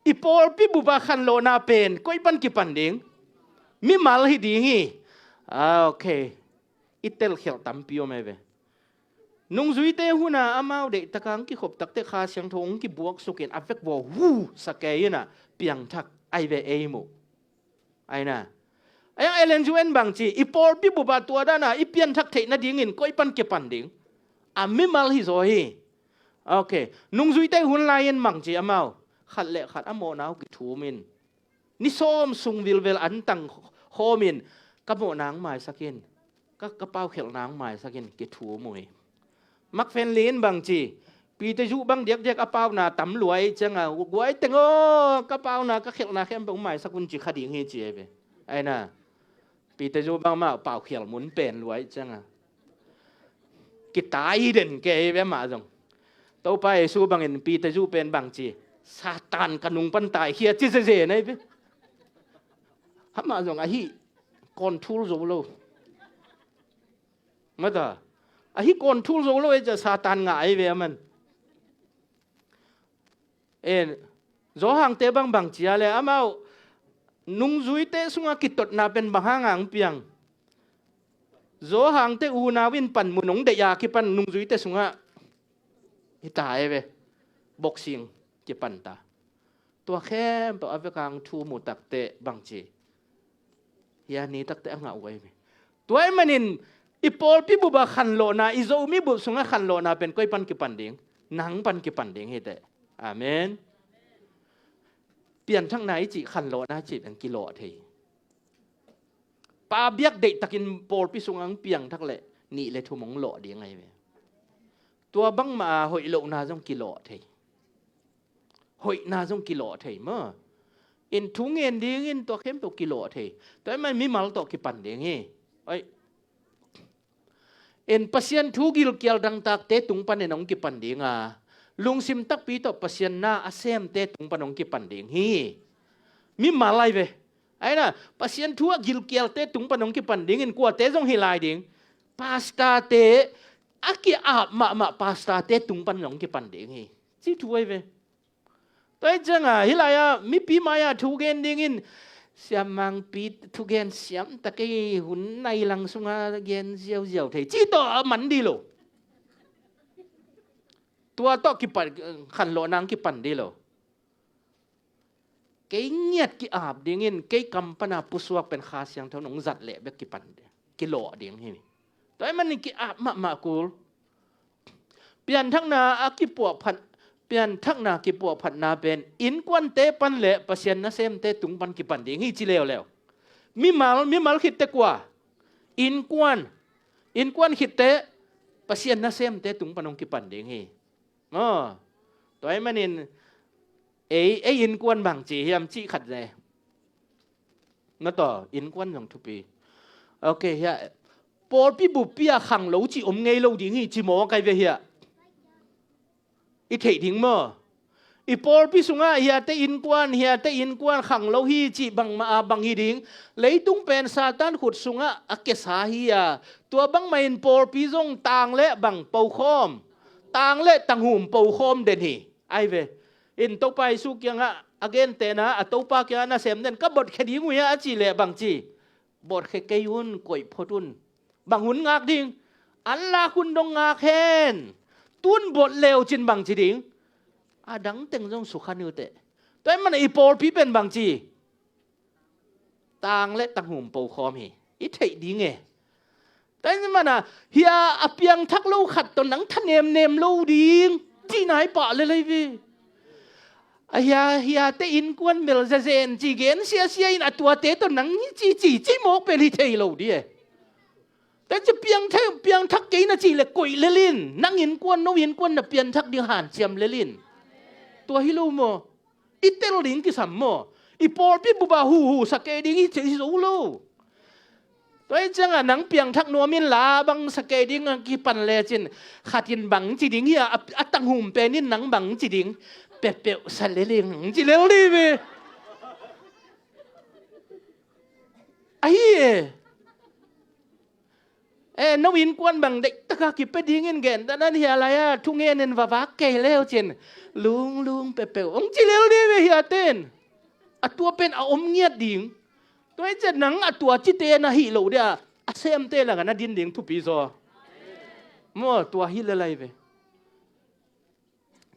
I pawlpi bupa khanlawhna pen koi pan kipan ding? Mimal hi ding hi. Ah, okay. I telkhialh tampi om e ve. Nungzuite huna amau deihtaka ang kikhop takte Kha Siangtho ang kibuaksukin a vek vua hu sakei ina piangthak ai ve ei mu. Aina. Ayang Ellen Ju en bangci, i pawlpi bupa tua dana i pianthak theih nadingin koi pan kipan ding? A mimal hi zaw hi. Okay. Nungzuite hun lai-in bangci amau. Khat le khat a mawhnau kithumin. Ni sawm sung vilvel an tang khawmin ka mawh nang maisakin, ka, ka paukhelh nang maisakin kithum uh hi. Makfen lin bangci, Peter Zu bang diakdiak a pauna tam luai cianga, guai teng aw, ka pauna ka khelhna khempeuh maisak un ci kha ding hi ci ei ve. Aina, Peter Zu bang mah paukhial mun pen luai cianga. Kitai den kei ve mah zong. Topa Jesu bangin Peter Zu pen bangci, Satan ka nung pan tai khia ci zeze nei ve. Hamah zong ahi control zo lo. Mata, ahi control zo lo e ca Satan ngah ai ve aman. En, Zawhangte bang bangcia le amau nungzuite sungah kitotna pen bang hanga ang piang? Zawhangte unau in panmun hong deih a kipan nungzuite sungah hita e ve. Boxing kipanta. Tua khempeuh a vekang thu mu takte bangci. Hia ni takte a ngah uh ahi ve. Tua ahih manin i pawlpi bupa khanlawhna, i Zomi bup sungah khanlawhna pen koi pan kipan ding? Nang pan kipan ding hite. Amen. Pianthakna i cih khanlawhna cih pen kilawh thei. Pa biak deihtakin pawlpi sungah ang piangthak leh nih le thum hong lawh ding ahi ve. Tua bangmah a hoih lohna zong kilawh thei. Hoihna zong kilawh thei maw? In thu ngen dingin tua khempeuh kilawh thei. Tua ahih man mimal tawh kipan ding hi. Oi. In Pasian thu gilkial dangtakte tung panin hong kipan dinga, lungsim takpi tawh Pasian na a semte tung pan hong kipan ding hi. Mimal ai ve. Aina, Pasian thu a gilkialte tung pan hong kipan dingin kuate zong hi lai ding? Pastate, a ki-ap mahmah pastate tung pan hong kipan ding hi. Ci thu ai ve. Tua hi cianga, hih lai-ah mipi mai-ah thugen dingin siammangpi thugen siam takei hun nai lang sunga gen ziauziau thei. Ci tawh a man di lo. Tua tawh kipan, khanlawh nang kipan di lo. kei ngiat ki-ap dingin kei kam pana pusuak pen Kha Siangtho nong zat leh bek kipan ding, kilawh ding hi. Tua ahih manin ki-ap mahmah kul. Pianthakna a kipuahphat, pianthakna kipuahphatna pen innkuante pan le Pasian nasemte tung pan kipan ding hi ci leuleu. Mimal, mimal khitte kua? Innkuan. Innkuan khitte Pasian nasemte tung pan hong kipan ding hi. Maw. Tua ahih manin ei, ei innkuan bang ci hiam cih khat le. Na taw, innkuan zong thupi. Ok, hiah. Pawlpi buppi ah khanglo cih om ngei lo ding hi ci maw kai ve hiah. I theih ding maw? I pawlpi sungah hiate innkuan, hiate innkuan khanglo hi cih bangmah a bang hi ding. Leitung pen Satan khut sungah a kiasa hi a, tua bangmah in pawlpi zong tang le bang pokhawm, tang le tanghum pokhawm den hi. Ai ve. In Topa Jesu kiangah a gentehna, a Topa kiangah nasem den, ka botkhia ding uh hia a cih leh bang ci? Botkhia kei un, koih phot un. Bang hun ngak ding? An lak hun dong ngak hen. Tun bot leu cin bang ci ding? A dang teng zong sukha ni uh teh. Tua ahih manin i pawlpi pen bang ci? Tang le tanghum pokhawm hi. I theih ding e. Tua ahih manin a, hia a piangthak lo khat tawh nang thanemnem lo ding cihna hi pah lel hi ve. A hia, hiate innkuan bel zazen ci gen siasia in a tuate tawh nang hi ci ci ci mawk pen hi thei lo ding e. Tua ci piangthak, piangthak kei na cih le koih lel in, nang innkuan, no innkuan na pianthak ding hanciam lel in. Tua hi lo maw? I tel ding kisam maw? I pawlpi bup ah huhu sa kei ding hi thei zo lo. Tua ahih ciangah nang piangthak nuam inla bang sa kei ding a kipan lecin khat in bang ci ding hia, a, a tanghum pen in nang bang ci ding? Peuhpeuh sa lel ing ci lel ding ve. Ahi e. Eh, no innkuan bang deihtakin kipia dingin gen ta nan hia lai-a thungen in va vak kei leu cin lunglung peuhpeuh hong ci lel ding ve hiate in. A tua pen a om ngiat ding. Tua ahih ciang nang a tua cite na hih loh ding a, a semte lakah na din ding thupi zaw. Maw, tua hi lel lai ve.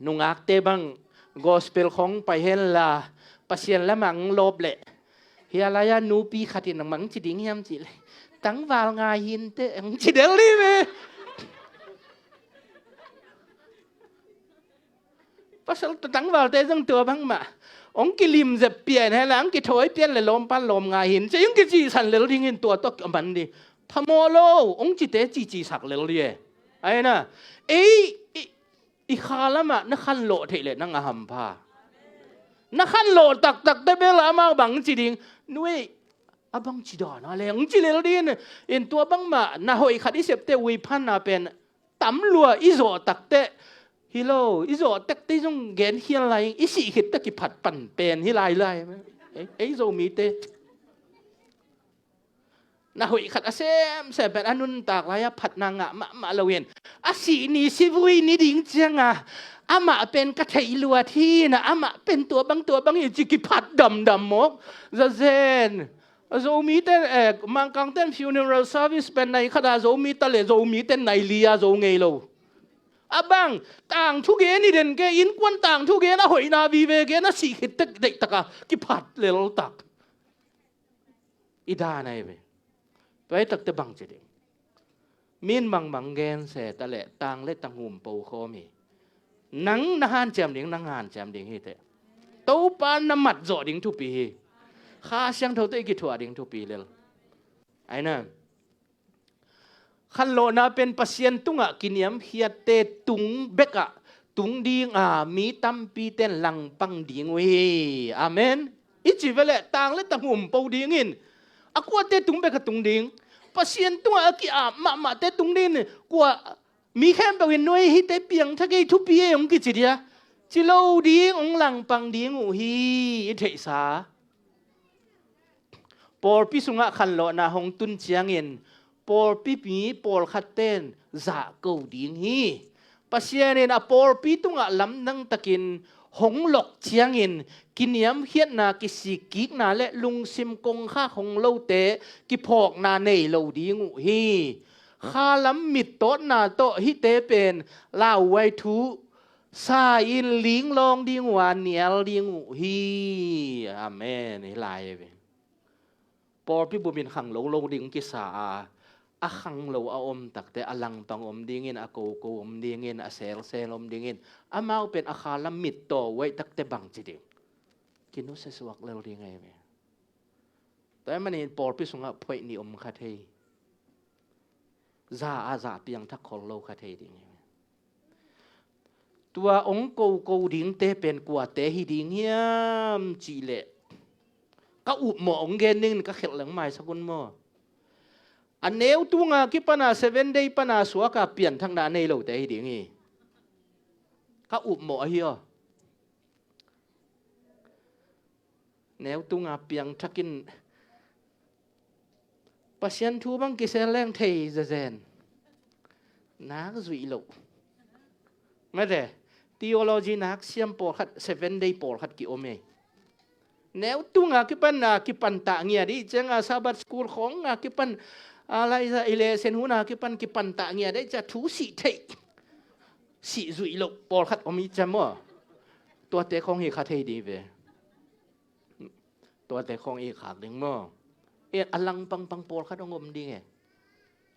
Nungakte bang gospel khong pai henla Pasian lamah hong lawp leh hia lai-a nupi khat in bang ci ding hiam cih leh tangval ngai hinteh hong ci del ding ve. Pasal tangvalte zong tua bangmah hong kilimzep pian henla hong kithawi pian le lawmpan lawm ngai hin ci hong kicihsan lel dingin tua tawh a man ding. Phamawh lo hong cite cihcihsak lel ding e. Aina ei i I kha lamah na khanlawh theih leh nang a hampha. Na khanlawh taktak teh bel amau bang ci ding, nuih a bang ci dan a leng ci lel ding in, tua bangmah na hoih khat i septe uiphanna pen tamlua i zawh takteh hi lo, i zawh takteh zong genkhial lai, i sih khitteh kiphat pan pen hi lailai. Ei, ei Zomite. Na hoih khat a semsem pen a nuntak lai-a phatna ngah mahmah loin a sih ni sivui ni ding cianga amah pen ka theih luat hi na, amah pen tua bang tua bang hi ci kiphat damdam mawk. Zazen a Zomite, eh, Mangkangten funeral service pen nai khat a Zomite le Zomite nai li a zo ngei lo. A bang tangthu gen i den ke, innkuan tangthu gen, a hoihna vive gen, a sih khit tek deihtaka kiphat leltak. I dan ahi ve. Tua hi takte bang ci ding? Min mangmang gen se ta leh tang le tanghum po khawm hi. Nang na hanciam ding, nang hanciam ding hi teh. Topa na mat zawh ding thupi hi. Kha Siangtho teh i kithuah ding thupi lel. Aina. Khanlawhna pen Pasian tungah kiniamkhiatte tung bekah tung dinga mi tampite in langpang ding uh hi. Amen. I ci veleh tang le tanghum po dingin a kuate tung bekah tung ding? Pasian tungah a ki-ap mahmahte tung dingin kua mi khempeuh in nuai hite piangthak ei thupi ei hong kici dia? Ci lo ding, hong langpang ding uh hi. I theihsa pawlpi sungah khanlawhna hong tun ciangin pawlpi mi pawlkhatte in zahko ding hi. Pasian in a pawlpi tungah lamdang takin hong lok ciangin kiniamkhiatna, kisikkikna le lungsim kongkhak hong lote kiphawkna nei lo ding uh hi. Khalam mittawtna tawh hihte pen lauhuai thu sa in linglawng ding uh a nial ding uh hi. Amen. Hi lai ve. Pawlpi bumin khang lo lo ding kisa a, a khang lo a om takte a langpang om dingin, a koko om dingin, a selsel om dingin, amau pen a khalam mittaw uaih takte bangci ding? Kinusia suak lel ding ahi ve. Tua ahih manin pawlpi sungah phoih nih om kha thei. Za a za piangthak khol lo kha thei ding hi. Tua ong koko dingte pen kuate hi ding hiam cihleh, ka upmawh ong gen dingin ka khelh leng maisak un maw? A neu tunga kipana Seven Day pana suaka pianthakna a nei lote hi ding hi. Ka upmawh ahi aw. Neu tunga piangthakin Pasian thu bang kisel leng thei zazen. Nak zuih loh. Mate, theology nak siam pawlkhat, Seven Day pawlkhat ki-om ei. Neu tunga kipan a kipantah ngiat dih cianga Sabbath school khong a kipan a laisa i lesen huna kipan kipantah ngiat dih cia thu sih theih. Sih zuih loh pawlkhat om i ciam aw. Tuate khong hi kha thei dih ve. Tuate khong i khak ding maw? E, a langpangpang pawlkhat ong om ding e.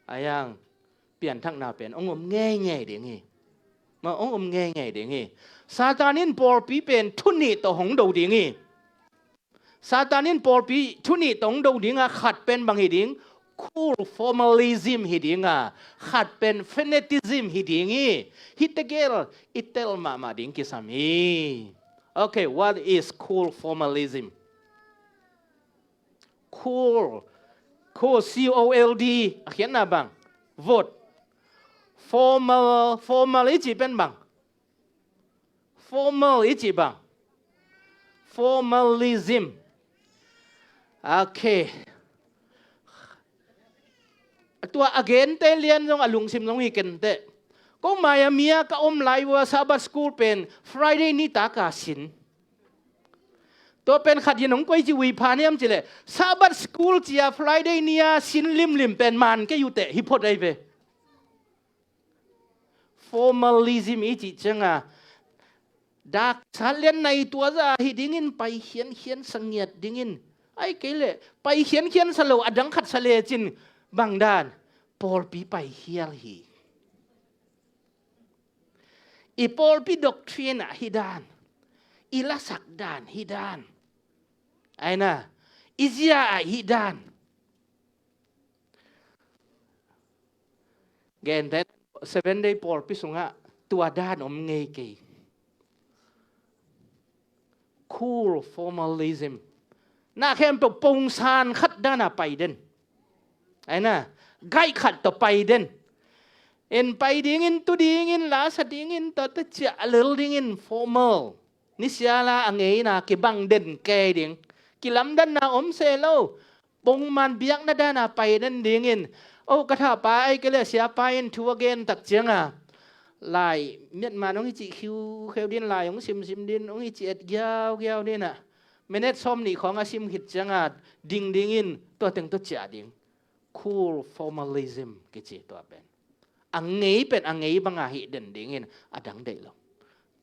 A yang pianthakna pen ong om ngeingei ding hi. Ma ong om ngeingei ding hi. Satan in pawlpi pen thu nih tawh hong do ding hi. Satan in pawlpi thu nih tawh hong do dinga khat pen bang hi ding? Cool formalism hi dinga khat pen fanatism hi ding hi. Hih tegel i tel mahmah ding kisam hi. Okay, what is cool formalism? Cool. Cool, C O L D. A khiatna bang? Vot. Formal, formal i cih pen bang? Formal i cih bang? Formalism. Okay. Tua a gente lian zong a lungsim zong hi kenteh. Ko Miami a ka om lai ua Sabbath school pen Friday ni taka sin. Tua pen khat in hong koici ui pha niam cileh Sabbath school cia Friday ni a sin limlim pen man kei uh teh hi phot ai ve. Formalism i cih cianga daksat lian nai tua za hi dingin pai khiankhian sa ngiat dingin, ai kei leh pai khiankhian sa lo a dang khat sa lecin bangdan pawlpi pai khial hi. I pawlpi doctrine ah hi dan, i lasak dan hi dan, aina i zia ah hi dan. Genteh Seven Day pawlpi sungah tua dan om ngei kei. Cool formalism. Na khempeuh pongsan khat dana pai den. Aina gaih khat tawh pai den. En pai dingin tu dingin lasa dingin tawh ta ciah lel dingin formal. Nisiala a ngeina kibang den kei ding. Kilamdanna om se lo. Pongman biakna dana pai den dingin. O ka thapa ai kei le siapa in thu a gen tak cianga lai miatman ong i cih khiukheu din lai ong simsim din ong i cih et giaugiau dinah minute sawm nih khawng a sim khit cianga ding dingin tua teng tua ciah ding. Cool formalism kici tua pen. A ngei pen a ngei banga hih den dingin a dang deih lo.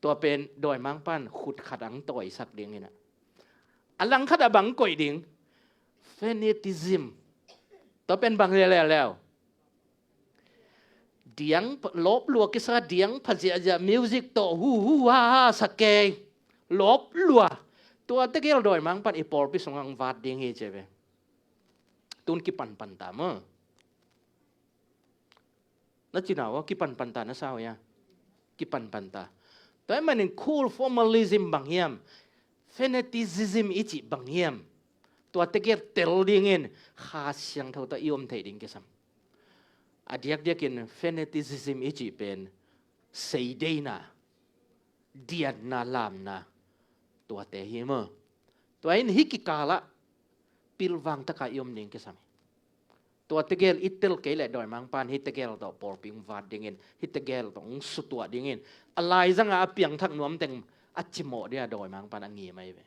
Tua pen dawimangpan khut khat ang tawisak dinginah a langkhat a bang koih ding. Fanatism. Tua pen bang leuleu. Diang lawp lua kisa diang pha ziahziah music tawh hu hu ha ha sa kei. Lawp lua. Tua tegel dawimangpan i pawlpi sungah ang vat ding hi cia ve. Tun kipanpan ta maw? Na cina uh a kipanpan ta na sau ia. Kipanpan ta. Tua i manin cool formalism bang hiam? Fanaticism i cih bang hiam? Tua tegel tel dingin Kha Siangtho tawh i om thei ding kisam. A diakdiakin fanaticism i cih pen seideina, dianna, lamna tuate hi maw? Tua in hih kikalah pilvang taka i om ding kisam hi. Tua tegel i tel kei leh dawimangpan hih tegel tawh pawlpi ung vat dingin hih tegel tawh ung sutuah dingin a laizanga a piangthak nuamteng a cimawh dia dawimangpan a ngim ahi ve.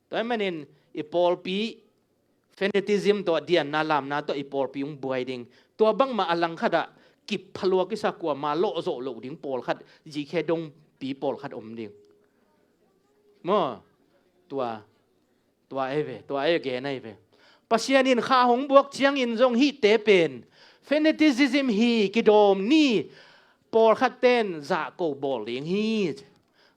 Tua i manin i pawlpi fanatism tawh dianna lamna tawh i pawlpi ung buai ding. Tua bangmah a langkhatah kip phalua kisa kuama lawhzawh loh ding pawlkhat zikhe dong pi pawlkhat om ding. Maw, tua, tua ei ve, tua ei gen ei ve. Pasian in kha hong buak ciangin zong hihte pen fanaticism hi, kidawm ni, pawlkhat ten zahko bawl ding hi.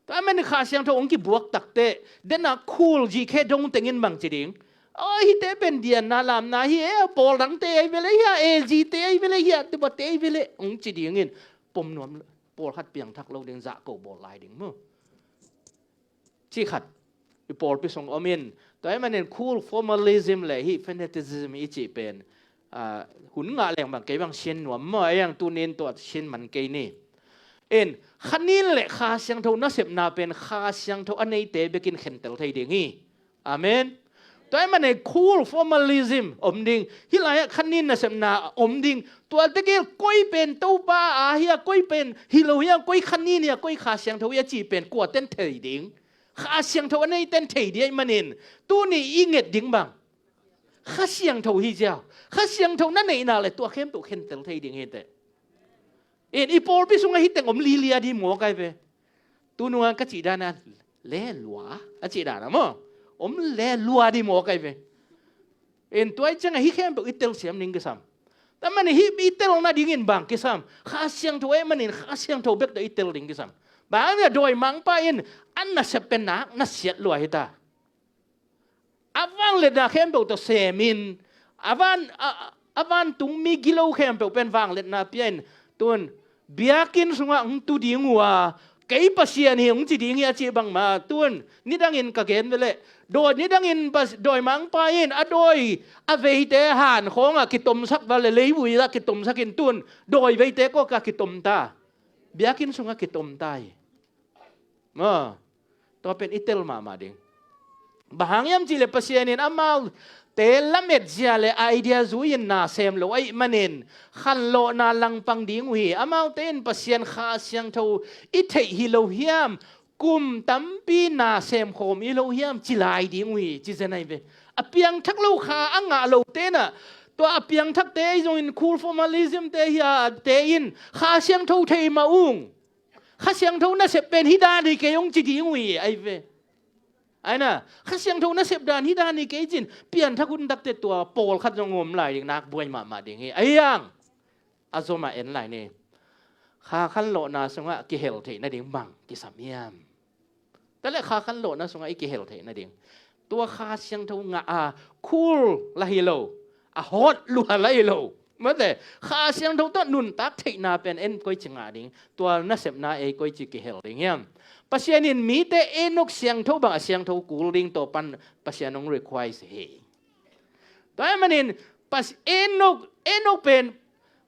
Tua ahih manin Kha Siangtho hong kibuak takteh, den a khul zi khe dong tengin bang ci ding. Aw, hihte pen dianna lamna hi e, pawl dangte ei vele hi a, e, zite ei vele hi a, tubate ei vele hong ci dingin pom nuam, pawlkhat piangthak lo ding, zahko bawl lai ding maw. Ci khat i pawlpi sung om in, tua ahih manin cool formalism le hih fanaticism i cih pen, ah, hun ngah leng bang kei bang sin nuam maw, ei ang tunin tua sin man kei ni. In, khanin le Kha Siangtho nasepna pen Kha Siangtho a neite bekin khentel thei ding hi. Amen. Tua ahih manin cool formalism om ding. Hih lai-ah khanin nasepna om ding. Tua tegel koi pen Topa a hi a, koi pen hi lo hi a, koi khanin hi a, koi Kha Siangtho hi a cih pen kua ten thei ding? Kha Siangtho a neite in thei ding ahih manin, tuni i nget ding bang Kha Siangtho hi ziau. Kha Siangtho na neihna le tua khempeuh khentel thei ding hi teh. In, i pawlpi sungah hih teng om lilia ding maw kai ve. Tu nunga ka cih dan a, le lua a cih dan a maw, om le lua ding maw kai ve. In, tua ahih ciangah hih khempeuh i telsiam ding kisam. Tua ahih manin hih i tel nadingin bang kisam? Kha Siangtho ahih manin Kha Siangtho bek tawh i tel ding kisam. Bang hang hiam? Dawimangpa in a nasep pen nak na siat lua hi ta. A vangliatna khempeuh tawh semin, a van, a, a vantungmi gilo khempeuh pen vangliatna pia in, tun biakinn sungah hong tu ding uh a, kei Pasian hi hong ci ding hi a cih bangmah, tun nidangin ka gen ve leh, dawi nidangin Pas-, dawimangpa in a dawi a veite han khawngah kitomsak va leh, leivui ah kitomsak in, tun dawi veite kawkah kitom ta, biakinn sungah kitom ta hi. Maw, tua pen i tel mahmah ding. Bang hang hiam cih leh Pasian in amaute lamet zia le idea zui-in na sem lo ahih manin khanlawhna langpang ding uh hi. Amaute in Pasian Kha Siangtho i theih hi lo hiam, kum tampi na sem khawm hi lo hiam ci lai ding uh hi, ci zen ahi ve. A piangthak lo kha a ngah lote in ah, tua a piangthakte ahi zongin cool formalism te hi a, te in Kha Siangtho thei mah ung. Kha Siangtho nasep pen hih dan hi kei hong ci ding uh hi, ahi ve. Aina, Kha Siangtho nasep dan hih dan hi kei ci-in pianthak hun takteh tua pawlkhat zong om lai ding, nak buai mahmah ding hi. Ahi hang, a zomah en lai ni. Kha khanlawhna sungah kihel theih nading bang kisam hiam? Tua leh Kha khanlawhna sungah i kihel theih nading, tua Kha Siangtho ngah a, cool la hi lo, a hot lua la hi lo. Mate, Kha Siangtho tawh nuntak theihna pen en koici ngah ding, tua nasepna ei koici kihel ding hiam? Pasian in mite Enok siangtho bang a siangtho kul ding tawh pan Pasian hong request hi. Tua ahih manin Pas-, Enok, Enok pen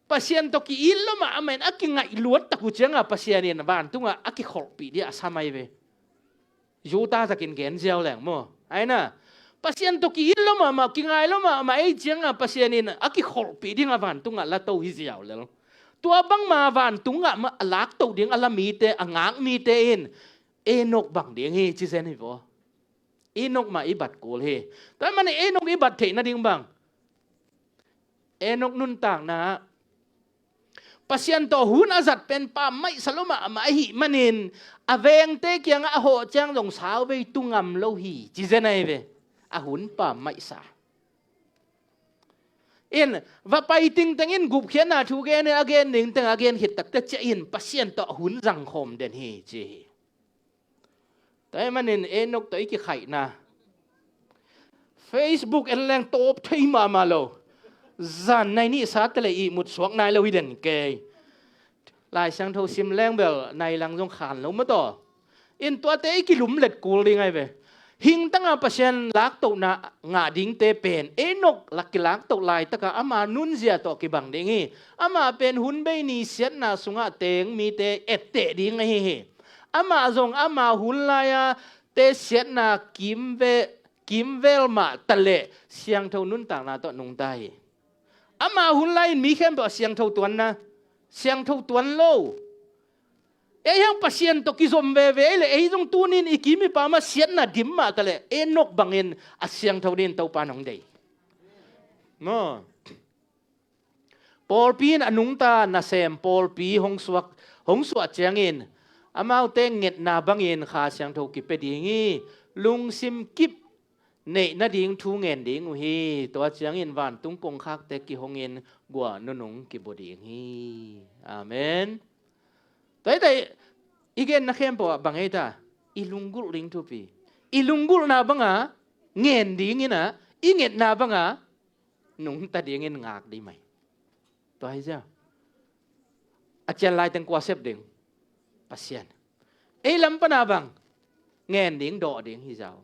Pasian tawh ki-it lo mah, amah in a kingaih luat tak uh ciangah Pasian in vantungah a kikholhpih ding a sam ahi ve. Judah takin gen ziau leng maw. Aina, Pasian tawh ki-it lo mahmah, kingai lo mahmah ei ciangah Pasian in a kikholhpih ding a vantungah la to hi ziau lel. Tua bangmah vantung ngah mah a laktoh ding a la mite, a ngak mite in Enok bang ding hi, ci zen hi vaw. Enok mah i bat kul hi. Tua ahih manin Enok i bat theih nading bang, Enok nuntakna Pasian tawh hun a zat pen pammaihsa lo mahmah ahih manin, a vengte kiangah a hawh ciang zong sauvei tu ngam lo hi, ci zen ahi ve. A hun pammaihsa. In, va pai tingteng in gupkhiatna thu gen in, a gen ning teng a gen khit takteh ciah in Pasian tawh a hun zangkhawm den hi, ci hi. Tua ahih manin Enok tawh i kikhaihna, Facebook en leng tawp thei mahmah lo. Zan nai nih sa teh leh ihmut suak nai lo hi den kei. Lai Siangtho sim leng bel nai lang zong khan lo maw taw. In, tuate i kilumlet kul ding ahi ve. Hing tangah Pasian laktohna ngah dingte pen Enok la kilaktoh laitakah ama nunzia tawh kibang ding hi. Amah pen hun bei ni siatna sungah teng mite etteh ding ahi hi. Amah zong ama hun lai-a te siatna kimve-, kimvel mah taleh siangtho nuntakna tawh nungta hi. Ama hun lai-in mi khempeuh a siangtho tuanna, siangtho tuan lo. Ei hang Pasian tawh kizom veve ei leh ei zong tunin i kim i pam a siatna dim mah taleh Enok bangin a siangtho dingin Topa in hong deih. Maw. Pawlpi in a nungta nasem pawlpi hong suak, hong suah ciangin, Amaute ngetna bangin Kha Siangtho kipia ding hi. Lungsim kip neih nading thu ngen ding uh hi. Tua ciangin vantung kongkhakte kihongin gua nunung kibua ding hi. Amen. Tua hi ta i genna khempeuh ah bang hi ta, i lunggulh ding thupi. I lunggulhna banga ngen dingin ah, i ngetna banga nungta dingin ngak ding mai. Tua hi zia. A cian lai teng kua sep ding? Pasian. Ei lam pana bang ngen ding, dawh ding hi zau.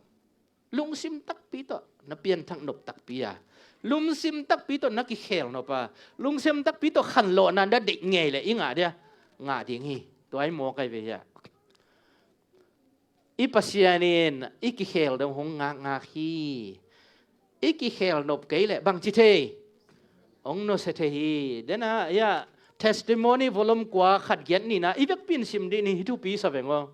Lungsim takpi tawh na pianthak nop takpi a, lungsim takpi tawh na kikhel nop a, lungsim takpi tawh khanlawhna na deih ngei leh i ngah dia, ngah ding hi. Tua hi mawk ai ve hia. I Pasian in i kikhel dong hong ngakngak hi. I kikhel nop kei leh bangci thei? Hong nusia thei hi. Dena ia Testimony volume kua khat giat nihna i vekpi in sim dih ni, hi thupi sa veng aw.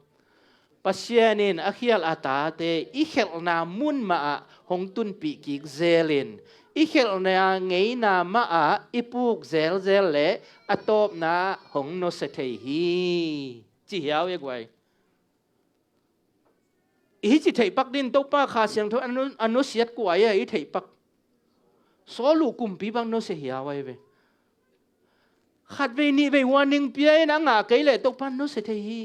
Pasian in a khial a tate i khelhna mun mah ah hong tunpih kik zelin, i khelhna ngeina mah ah i puk zelzel leh a tawpna ah hong nusia thei hi. Ci hiau e guai. I hi ci theih pak din Topa Kha Siangtho a nu-, a nusiat kua ia i theih pak? Saul uh kumpi bang nusia hiau ai ve. Khatvei nihvei warning pia in a ngah kei leh Topa nusia thei hi.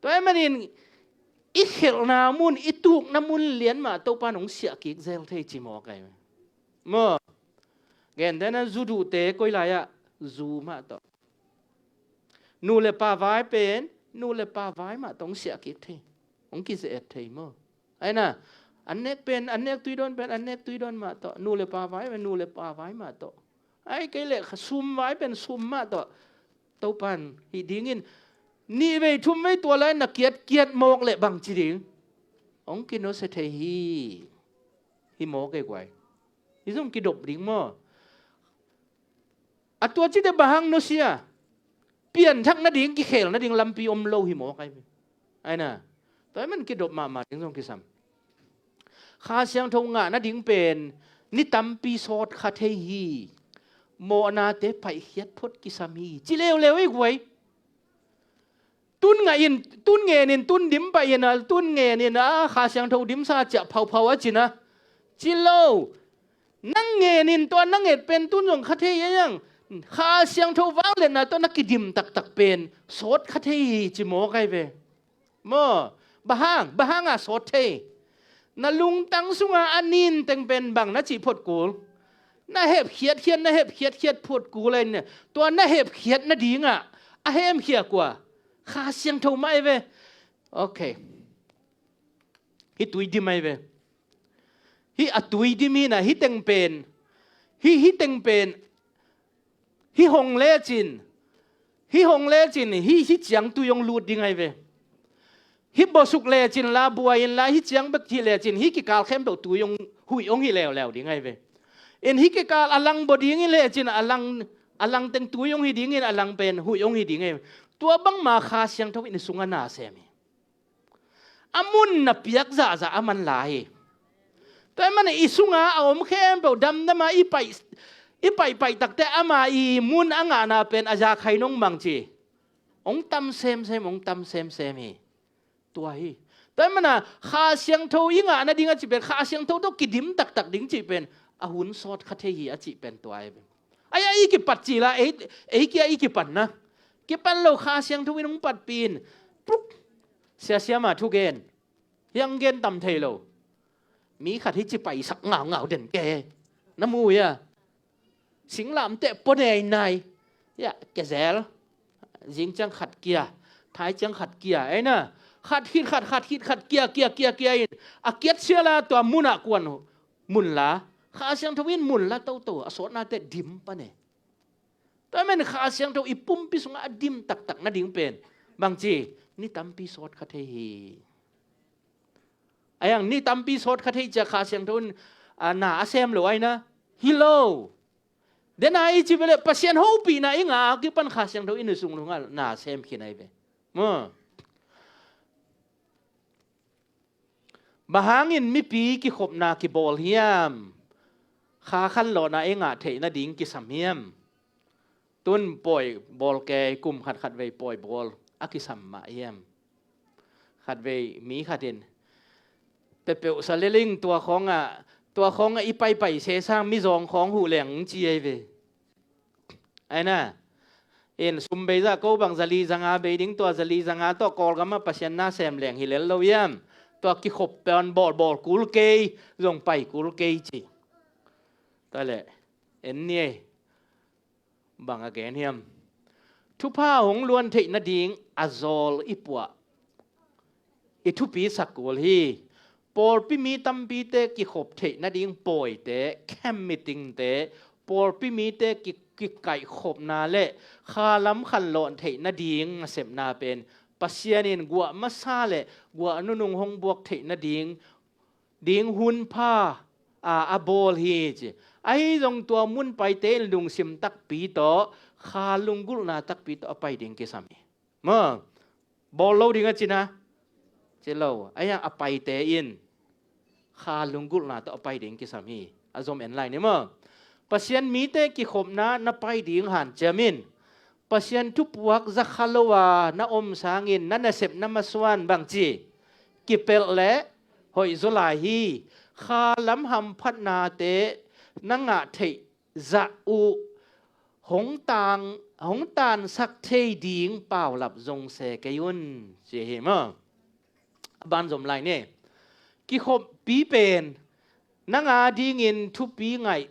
Tua ahih manin i khelhna mun, i tukna mun lian mah Topa nong siah kik zel thei ci mawk ai ve. Maw? Gentehna zu duhte koi lai ah zu mah tawh. Nu le pa vai pen nu le pa vai mah tawh hong siah kik thei. Hong kize-et thei maw? Aina, an nek pen, an nek tuidawn pen an nek tuidawn mah tawh. Nu le pa vai pen nu le pa vai mah tawh. Ai kei leh sum vai pen sum mah tawh. Topan hih dingin nihvei thumvei tua lai na kiatkiat mawk leh bangci ding? Hong kinusia thei hi. Hi mawk e guai. Hi zong kidop ding maw? A tua cite bang hang nusia? Pianthak nading, kikhel nading lampi om lo hi mawk ai ve. Aina, tua ahih man kidop mahmah ding zong kisam. Kha Siangtho ngah nading pen ni tampi sawt kha thei hi. Mawhnate paihkhiat phot kisam hi. Ci leuleu i guai. Tun ngah in, tun ngen in, tun dim pah in a, tun ngen in a, Kha Siangtho dimsa ciah phauphau a cin a. Ci lo. Nang ngen in tua nang et pen tun zong kha thei a iang. Kha Siangtho vangliatna tua na kidim taktak pen sawt kha thei hi ci mawk ai ve. Maw? Bang hang, bang hang a sawt thei? Na lungtang sunga a nin teng pen bang na cih phot kul? Na hepkhiatkhiat, na hepkhiatkhiat phot kul ai nia. Tua na hepkhiat nadingah a hemkhia kua? Kha Siangtho mah ai ve. Ok. Hih tui dim ai ve. Hih a tui dim hi na, hih teng pen. Hih, hih teng pen. Hih hong lecin. Hih hong lecin, hih, hih ciang tui hong lut ding ai ve. Hih bawsuk lecin la, buai in la, hih ciang bek hih lecin, hih kikal khempeuh tui hong, huih hong hi leuleu ding ai ve. In hih kikal a lang baw ding hi lecin, a lang, a lang teng tui hong hi dingin, a lang pen huih hong hi ding ai ve. Tua bangma Kha Siangtho in i sungah na sem hi. A mun na piak zahzah a man lai hi. Tua ahih manin i sunga a om khempeuh damdama i paih, i paihpaih takte ama i mun a ngahna pen a zakhai nong mang ci. Hong tam semsem, hong tam semsem hi. Tua hi. Tua ahih mana Kha Siangtho i ngah nading a cih pen, Kha Siangtho tawh kidim taktak ding cih pen a hun sawt kha thei hi a cih pen tua hi. Ai, ai, i kipat cila, ei, ei kia i kipan na. Kipan lo Kha Siangtho in hong patpih in. Pluk. Sia, sia ma thugen. Hiang gen tam thei lo. Mi khat hi ci paisak ngaungau den ke. Na mu ia. Singlamteh pua nei nai. Ia, kezel. Zing ciang khat kia. Thai ciang khat kia. Ei na. Khat khit khat, khat khit khat kia, kia, kia, kia in. A kiat siala tua munah kuan mun la. Kha Siangtho in mun la toto. A sawtnate dim pan e. Tua ahih manin Kha Siangtho i pumpi sungah a dim taktak nading pen bangci, ni tampi sawt kha thei hi. A iang ni tampi sawt kha thei cia Kha Siangtho in, a, na a sem lo ai na. Hi lo. Dena i ci ve leh Pasian hopihna i ngah a kipan Kha Siangtho in i sung lungah na sem khin ai ve. Maw? Bang hangin mipi kikhopna kibawl hiam? Kha khanlawhna i ngah theih nading kisam hiam? Tun pawi bawl kei, kum khat khat vei pawi bawl. a kisam mah hiam? Khatvei mi khat in pepeuh sa leling tua khawngah, tua khawngah i paipai sesang mizawng khawng huh leng ci ei ve. Aina, in sum bei zah ko bang zali zanga bei ding, tua zali zanga tawh Kawlgamah Pasian na sem leng hi lel lo hiam? Tua kikhop pen bawlbawl kul kei, zong pai kul kei ci. Tua leh en ni ei. Bang a gen hiam? Thupha hong luan theih nading a zawl i puah, i thupi sak kul hi. Pawlpi mi tampite kikhop theih nading pawite, camp meetingte, pawlpi mite ki, kikaihkhopna le khalam khanlawh theih nading nasepna pen Pasian in guah masa le guah nunung hong buak theih nading ding hun pha a, a bawl hi ci. Ahi zong tua mun paite in lungsim takpi tawh, kha lunggulhna takpi tawh a pai ding kisam hi. Maw, bawl lo ding a cina? Ci lo. Ahi a paite in kha lunggulhna tawh a pai ding kisam hi. A zom en lai ni maw? Pasian mite kikhopna na pai ding hanciam in. Pasian thupuak za kha lo a na om sangin na nasepna masuan bangci kipelh le hoih zaw lai hi. Kha lam hamphatnate na ngah theih zah uh hong tang, hong tansak thei ding paulap zong se kei un ci hi maw? A ban zom lai ni. Kikhoppi pen nang a dingin thupi ngaih,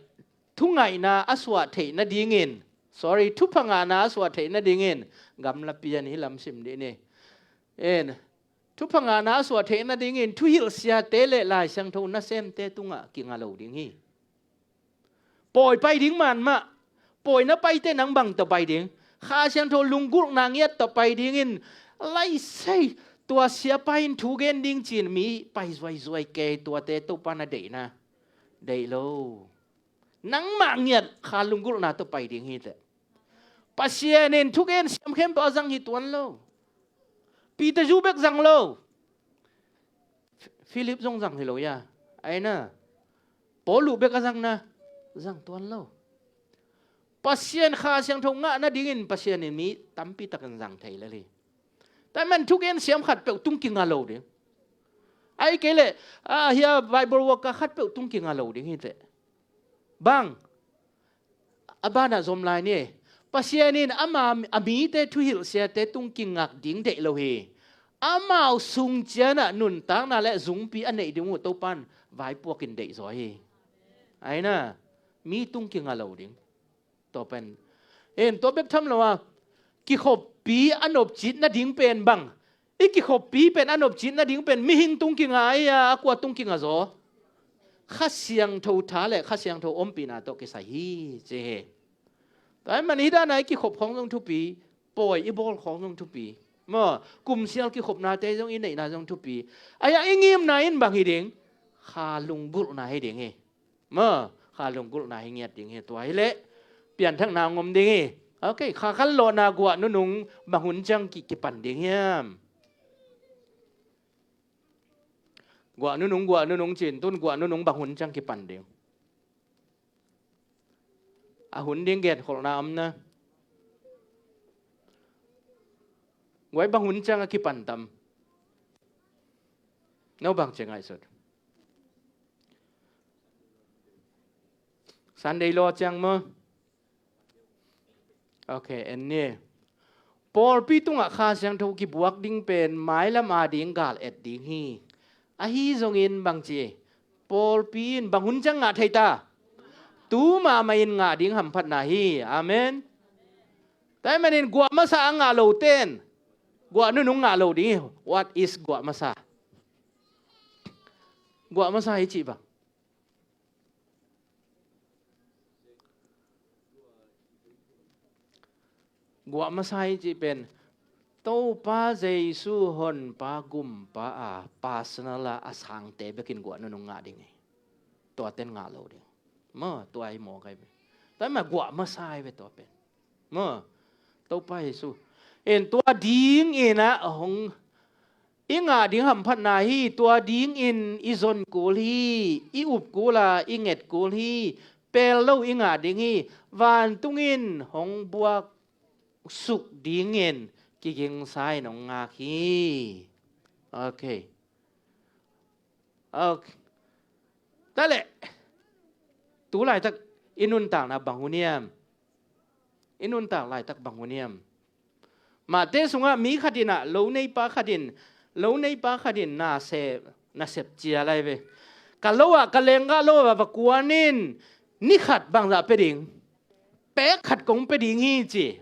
thungaihna a suah theih nadingin, sorry, thupha ngahna a suah theih nadingin, gamla pian hi lam sim dih ni. En, thupha ngahna a suah theih nadingin thuhilhsiate le Lai Siangtho nasemte tungah kinga lo ding hi. Pawi pai ding man mah, pawi na paite nang bang tawh pai ding? Kha Siangtho lunggulhna ngiat tawh pai dingin, laisei tua siapa in thu gen ding cin mi pai zuaizuai kei, tuate Topa na deihna deih lo. Nangmah ngiat kha lunggulhna tawh pai ding hi teh. Pasian in thugen siam khempeuh a zang hi tuan lo. Peter zu bek zang lo. Philip zong zang hi lo ya. Aina. Paul uh bek a zang na, zang tuan lo. Pasian Kha Siangtho ngah nadingin Pasian in mi tampi takin zang thei lel hi. Tua man thugen siam khatpeuh tung kinga lo ding. Ai kei leh, ah, hia Bible worker khatpeuh tung kinga lo ding hi teh. Bang, a banah zom lai ni. Pasian in ama a mite thuhilhsiate tung kingak ding deih lo hi. Amau sung cianah nuntakna le zungpi a neih ding uh Topan vaipuakin deihzaw hi. Aina, mi tung kinga lo ding. Tua pen, en, tua bek tham lo a, kikhoppi a nopcit nading pen bang? I kikhoppi pen a nopcit nading pen mihing tung kinga ai a, a kua tung kinga zaw? Kha Siangtho tha le Kha Siangtho ompihna tawh kisai hi ci hi. Tua ahih man hi dana i kikhop khawng zong thupi, pawi i bawl khawng zong thupi. Maw, kumsial kikhopnate zong i neihna zong thupi. Ai a i ngimna in bang hi ding? Kha lunggulhna hi ding hi. Maw, kha lunggulhna hi ngiat ding hi, tua hi leh pianthakna ngom ding hi. Ok, kha khanlawhna guah nunung bang hun ciang ki, kipan ding hiam? Guah nunung, guah nunung cin tun guah nunung bang hun ciang kipan ding? A hun ding genkholhna om na. Guai bang hun ciang a kipan tam? No bang ci ngaihsut. Sunday law ciang maw? Ok, en ni. Pawlpi tungah Kha Siangtho kibuak ding pen mailam a ding gal et ding hi. Ahi zongin bang ci? Pawlpi in bang hun ciang ngah thei ta? Tu mahmah in ngah ding hamphatna hi. Amen. Tua ahih manin guah masa a ngah lo ten guah nunung ngah lo ding hi. What is guah masa? Guah masa hi cih bang? Guah masa hi cih pen Topa Jesu Honpa Gumpa a personal a, a sangte bekin guah nunung ngah ding hi. Tua ten ngah lo ding. Maw, tua hi maw kai. Tua mah guah masa hi ve tua pen. Maw, Topa Jesu. En tua ding in a hong i ngah ding hamphatna hi, tua dingin i zon kul hi, i up kul a, i nget kul hi, pel lo i ngah ding hi, vantung in hong buak suk dingin kigingsa in hong ngak hi. Ok. Ok. Taleh tu laitak i nuntakna bang hun hiam? I nuntak laitak bang hun hiam? Mahte sungah mi khat in ah, lo neipa khat in, lo neipa khat in na sep, na sep cia lai ve. Ka lo ah, ka lenggah lo ah va kuan in, ni khat bangzah pia ding? Pek khat kong pia ding hi ci.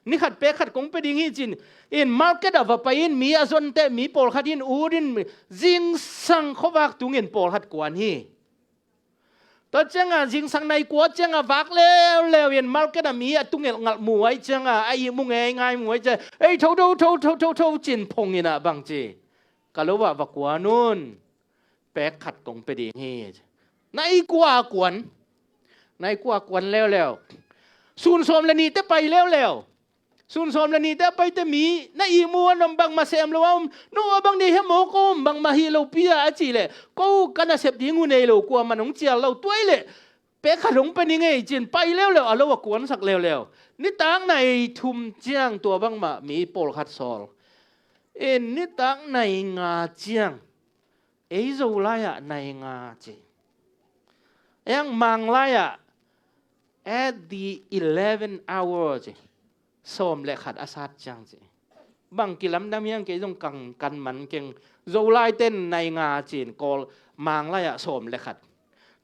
Ni khat pek khat kong pia ding hi ci-in, in market ah va pai in, mi a zonte, mi pawlkhat in ut in, zingsang khuavak tungin pawlkhat kuan hi. Tua ciangah zingsang nai kua ciangah vak leuleu in market ah mi a tungelh ngalh mu ai ciangah, a ihmu ngei ngai mu ai ciangah, ei, tho, tho, tho, tho, tho, tho, ci-in phong in ah bang ci? Ka lo ah va kuan un. Pek khat kong pia ding hi. Nai kua kuan. Nai kua kuan leuleu. Sun sawm le nihte pai leuleu. Sun sawm le nihte a paite mi na ihmu a om, bangmah sem lo a om, no a bang nei hiam maw, ko om bangmah hi lo pi a, a cih leh, ko ka nasep ding uh nei lo, kuamah nong cial lo, tua hi leh pek khat hong pia ning ei ci-in pai leuleu, a lo a kuansak leuleu. Nitak nai thum ciang tua bangmah mi pawlkhat sawl. In nitak nai nga ciang ei Zolai ah nai nga ci. Ei ang Manglai ah at the eleven hour ci. Sawm le khat a sat ciang ci. Bang kilamdang hiam, kei zong kan, kan man keng. Zolai ten nai nga ci-in Kawl, Manglai ah sawm le khat.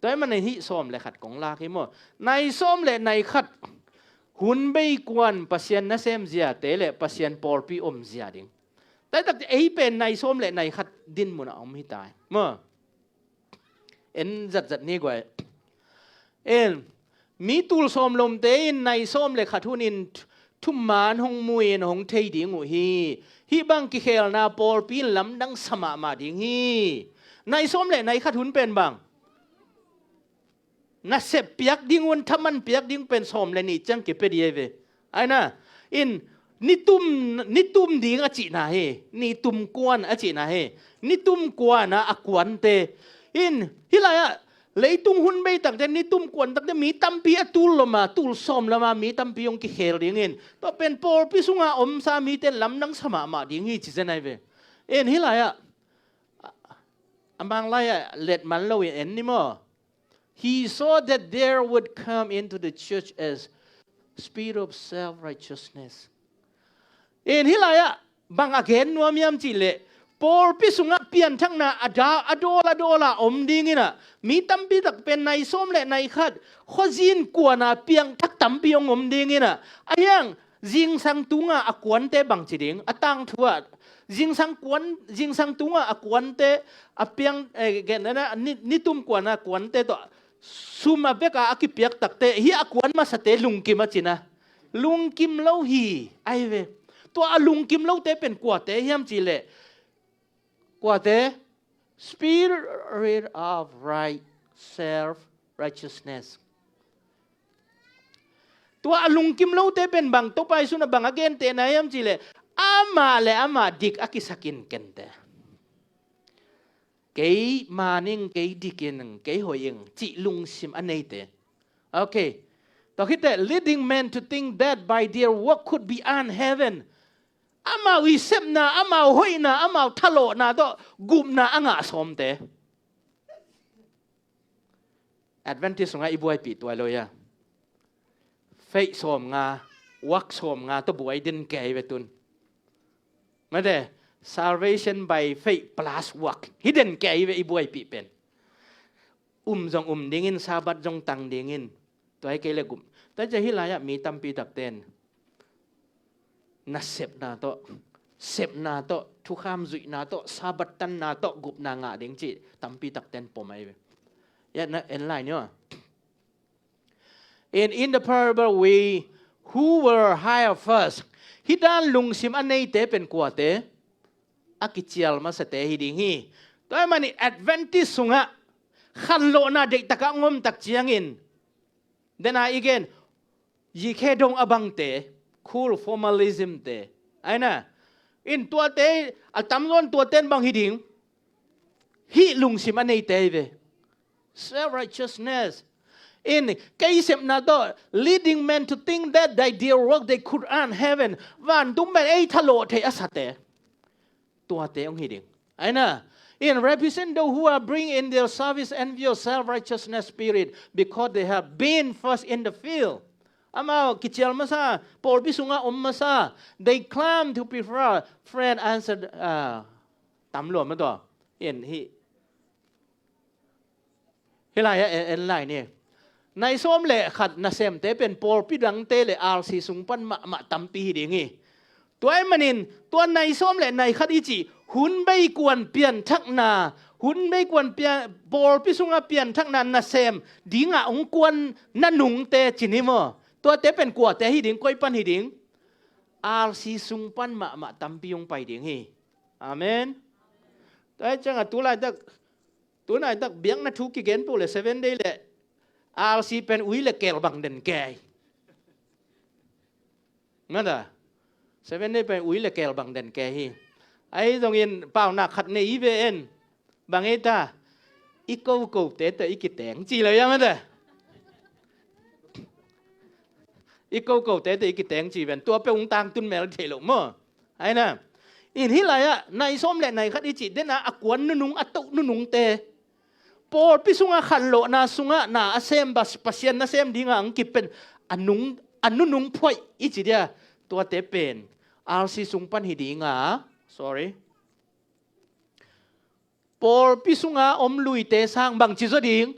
Tua ahih manin hih sawm le khat kong lak hi maw. Nai sawm le nai khat hun bei kuan Pasian nasem ziate le Pasian pawlpi om zia ding. Taitak ei pen nai sawm le nai khat dinmun ah om hi tai maw. En zatzat ni guai. En, mi tul sawm lomte in nai sawm le khat hun in thuman hong mu in hong thei ding uh hi. Hih bang kikhelna pawlpi in lamdang sa mahmah ding hi. Nai sawm le nai khat hun pen bang nasep piak ding un, thaman piak ding pen sawm le nih ciang kipia ding hi ve. Ai na, in nitum, nitum ding a cihna hi, nitum kuan a cihna hi. Nitum kuan a, a kuante. In hih lai-ah leitung hun bei takte, nitum kuan takte mi tampi a tul lom a, tul sawm lom a mi tampi hong kikhel ding in, tua pen pawlpi sunga omsa mite lamdang sa mahmah ding hi ci zen ai ve. In hih lai-ah a, a Manglai ah let man lo in en ni maw. He saw that there would come into the church as spirit of self-righteousness. In hih lai-ah bang a gen nuam hiam cih leh, pawlpi sungah pianthakna a da, a dawl, a dawl a om ding in ah, mi tampi tak pen nai sawm le nai khat khuazin kuan a piangthak tampi hong om ding in ah, a hiang zingsang tunga a kuante bang ci ding, a tangthu ah zingsang kuan, zingsang tunga a kuante, a piang, eh, gen, na, ni, nitum kuan a kuante tawh sum a bek a, a kipiak takte, hih a kuan masate lungkim a cihna. Lungkim lo hi ai ve. Tua a lungkim lote pen kuate hiam cih leh, kuate, spirit of right, self-righteousness. Tua a lungkim lote pen bang, Topa Jesuh in a bang a gentehna hiam cih leh, amah le amah dik a kisakin kente. Kei man ing, kei dik ing, kei hoih ing cih lungsim a neite. Ok. Tua khit teh, leading men to think that by their work could be earned heaven. Amau i sepna, amau hoihna, amau thalawhna tawh gupna a ngah sawmte. Adventist sungah i buaipih tuai lo ia. Faith sawmnga, work sawmnga tawh buai den kei ve tun. Mate, salvation by faith plus work. Hi den kei ve i buaipih pen. Um zong um dingin, Sabbath zong tang dingin. Tua hi kei le gup. Tua hi ciah hih lai-ah mi tampi takten nasepna tawh, sepna tawh, thukham zuihna tawh, Sabbath tanna tawh gupna ngah ding cih tampi takten pom ahi ve. Ya, na en lai ni aw. In, in the parable, we who were hired first. Hih dan lungsim a neite pen kuate? A kicial masate hi ding hi. Tua ahih manin Adventist sungah khanlawhna deihtakah ngom tak ciangin, dena i gen, yikhe dong a bangte, cool formalism te, aina, in tuate, a tamzaw in tuaten bang hi ding? Hih lungsim a neite hi ve. Self-righteousness. In kei sepna tawh, leading men to think that by their work they could earn heaven. Vantung pen ei thalawh theih a sate, tuate hong hi ding. Aina, in represent those who are bring in their service envious self-righteousness spirit because they have been first in the field. Amau kicial masa, pawlpi sungah om masa, they claim to prefer friend answer, ah, tam lua ma tawh. In hi Hi lai-ah en, en lai ni. Nai sawm le khat nasemte pen pawlpi dangte le R C sung pan mahmah tampi hi ding hi. Tua ahih manin, tua nai sawm le nai khat i cih, hun bei kuan pianthakna, hun bei kuan pian, pawlpi sungah pianthakna nasem dingah hong kuan na nungte ci ni maw. Tuate pen kuate hi ding, koi pan hi ding. R C sung pan mahmah tampi hong pai ding hi. Amen. Tua hi ciangah tu laitak, tu laitak biakna thu kigen peuh le Seven Day le R C pen ui le kel bang den kei. Mata, Seven Day pen ui le kel bang den kei hi. Ahi zongin paunak khat nei i ve en. Bang ei ta, i kokote tawh i kiteng ci lo ia mata. I kokote tawh i kiteng ci ven, tua peuh hong tangtun mel thei lo maw. Aina, in hi lai-ah nai sawm le nai khat i cih dena a kuan nunung, a toh nunungte, pawlpi sungah khanlawhna sungah na a sem, Pasian nasem dingah hong kipen a nung, a nunung phuaih i ci dia, tuate pen R C sung pan hi dinga, sorry, pawlpi sunga om luite sang bangci zaw ding?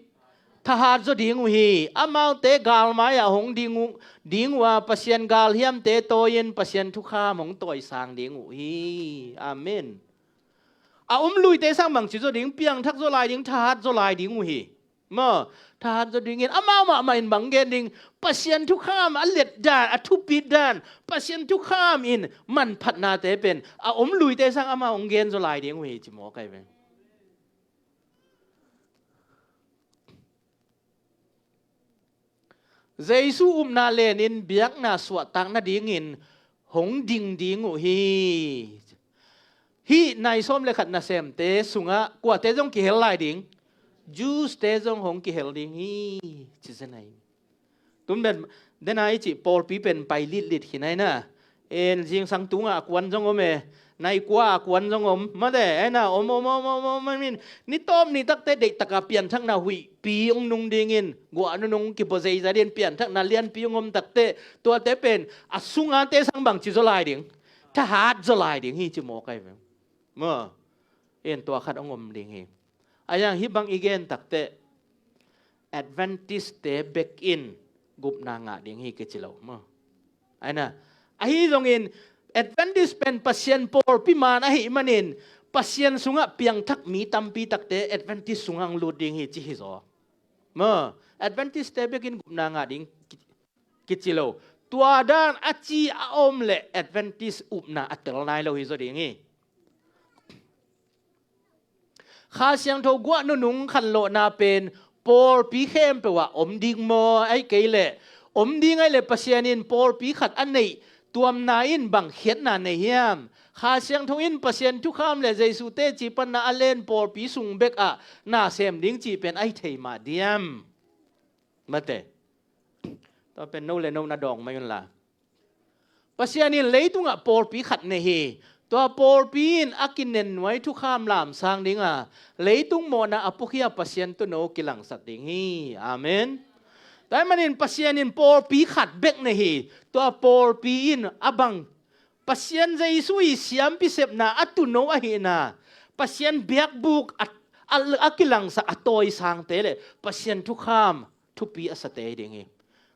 Thahat zaw ding uh hi. Amaute galmai-ah hong ding uh, ding uh a, Pasian galhiamte tawi-in Pasian thukham hong tawisang ding uh hi. Amen. A om luite sang bangci zaw ding? Piangthak zaw lai ding, thahat zaw lai ding uh hi. Maw, thahat zaw dingin amau mahmah in bang gen ding? Pasian thukham a let dan, a thupit dan, Pasian thukham in manphatnate pen a om luite sang amau hong gen zaw lai ding uh hi ci maw kai ve. Jesu upna lenin biakna suahtak nadingin hong ding ding uh hi. Hih nai sawm le khat nasemte sungah kuate zong kihel lai ding? Jews-te zong hong kihel ding hi, ci zen ahi. Tun pen dena i cih pawlpi pen pai litlit khin aina. En zingsang tungah a kuan zong om e. Nai kua a kuan zong om. Mate, aina om, om, om, om, om, om, min. Ni tawp ni takte deihtaka pianthakna huihpi hong nung dingin, guah nunung kibaw zeizat in pianthakna lianpi hong om takte, tuate pen a sungate sang bangci zaw lai ding? Thahat zaw lai ding hi ci maw kai ve. Maw, en tua khat hong om ding hi. A yang hih bang i gen takte, Adventist-te bek in gupna ngah ding hi kici lo maw. Aina, ahi zongin Adventist pen Pasian pawlpi man ahih manin, Pasian sungah piangthak mi tampi takte Adventist sungah hong lut ding hi ci hi zaw. Maw, Adventist-te bek in gupna ngah ding ki-, kici lo. Tua dan a ci a om le Adventist upna a tel nai lo hi zaw ding hi. Kha Siangtho guah nunung khanlawhna pen pawlpi khempeuh ah om ding maw? Ahih kei leh, om ding ahih leh Pasian in pawlpi khat a neih tuamna in bang khiatna nei hiam? Kha Siangtho in Pasian thukham le Jesu teci panna a len pawlpi sung bekah na sem ding cih pen ahi thei mah diam? Mate. Tua pen no le no na dawng mai unla. Pasian in leitungah pawlpi khat nei hi. Tua pawlpi in a kinen nuai thukham lamsang dinga, leitung mawhna a puakhia Pasian tuuno kilangsak ding hi. Amen. Tua ahih manin Pasian in pawlpi khat bek nei hi. Tua pawlpi in a bang, Pasian Jesu i siampi sepna a tuuno ahihna, Pasian biakbuk a, a, a kilangsak a tawisangte le Pasian thukham thupi a sate hi ding hi.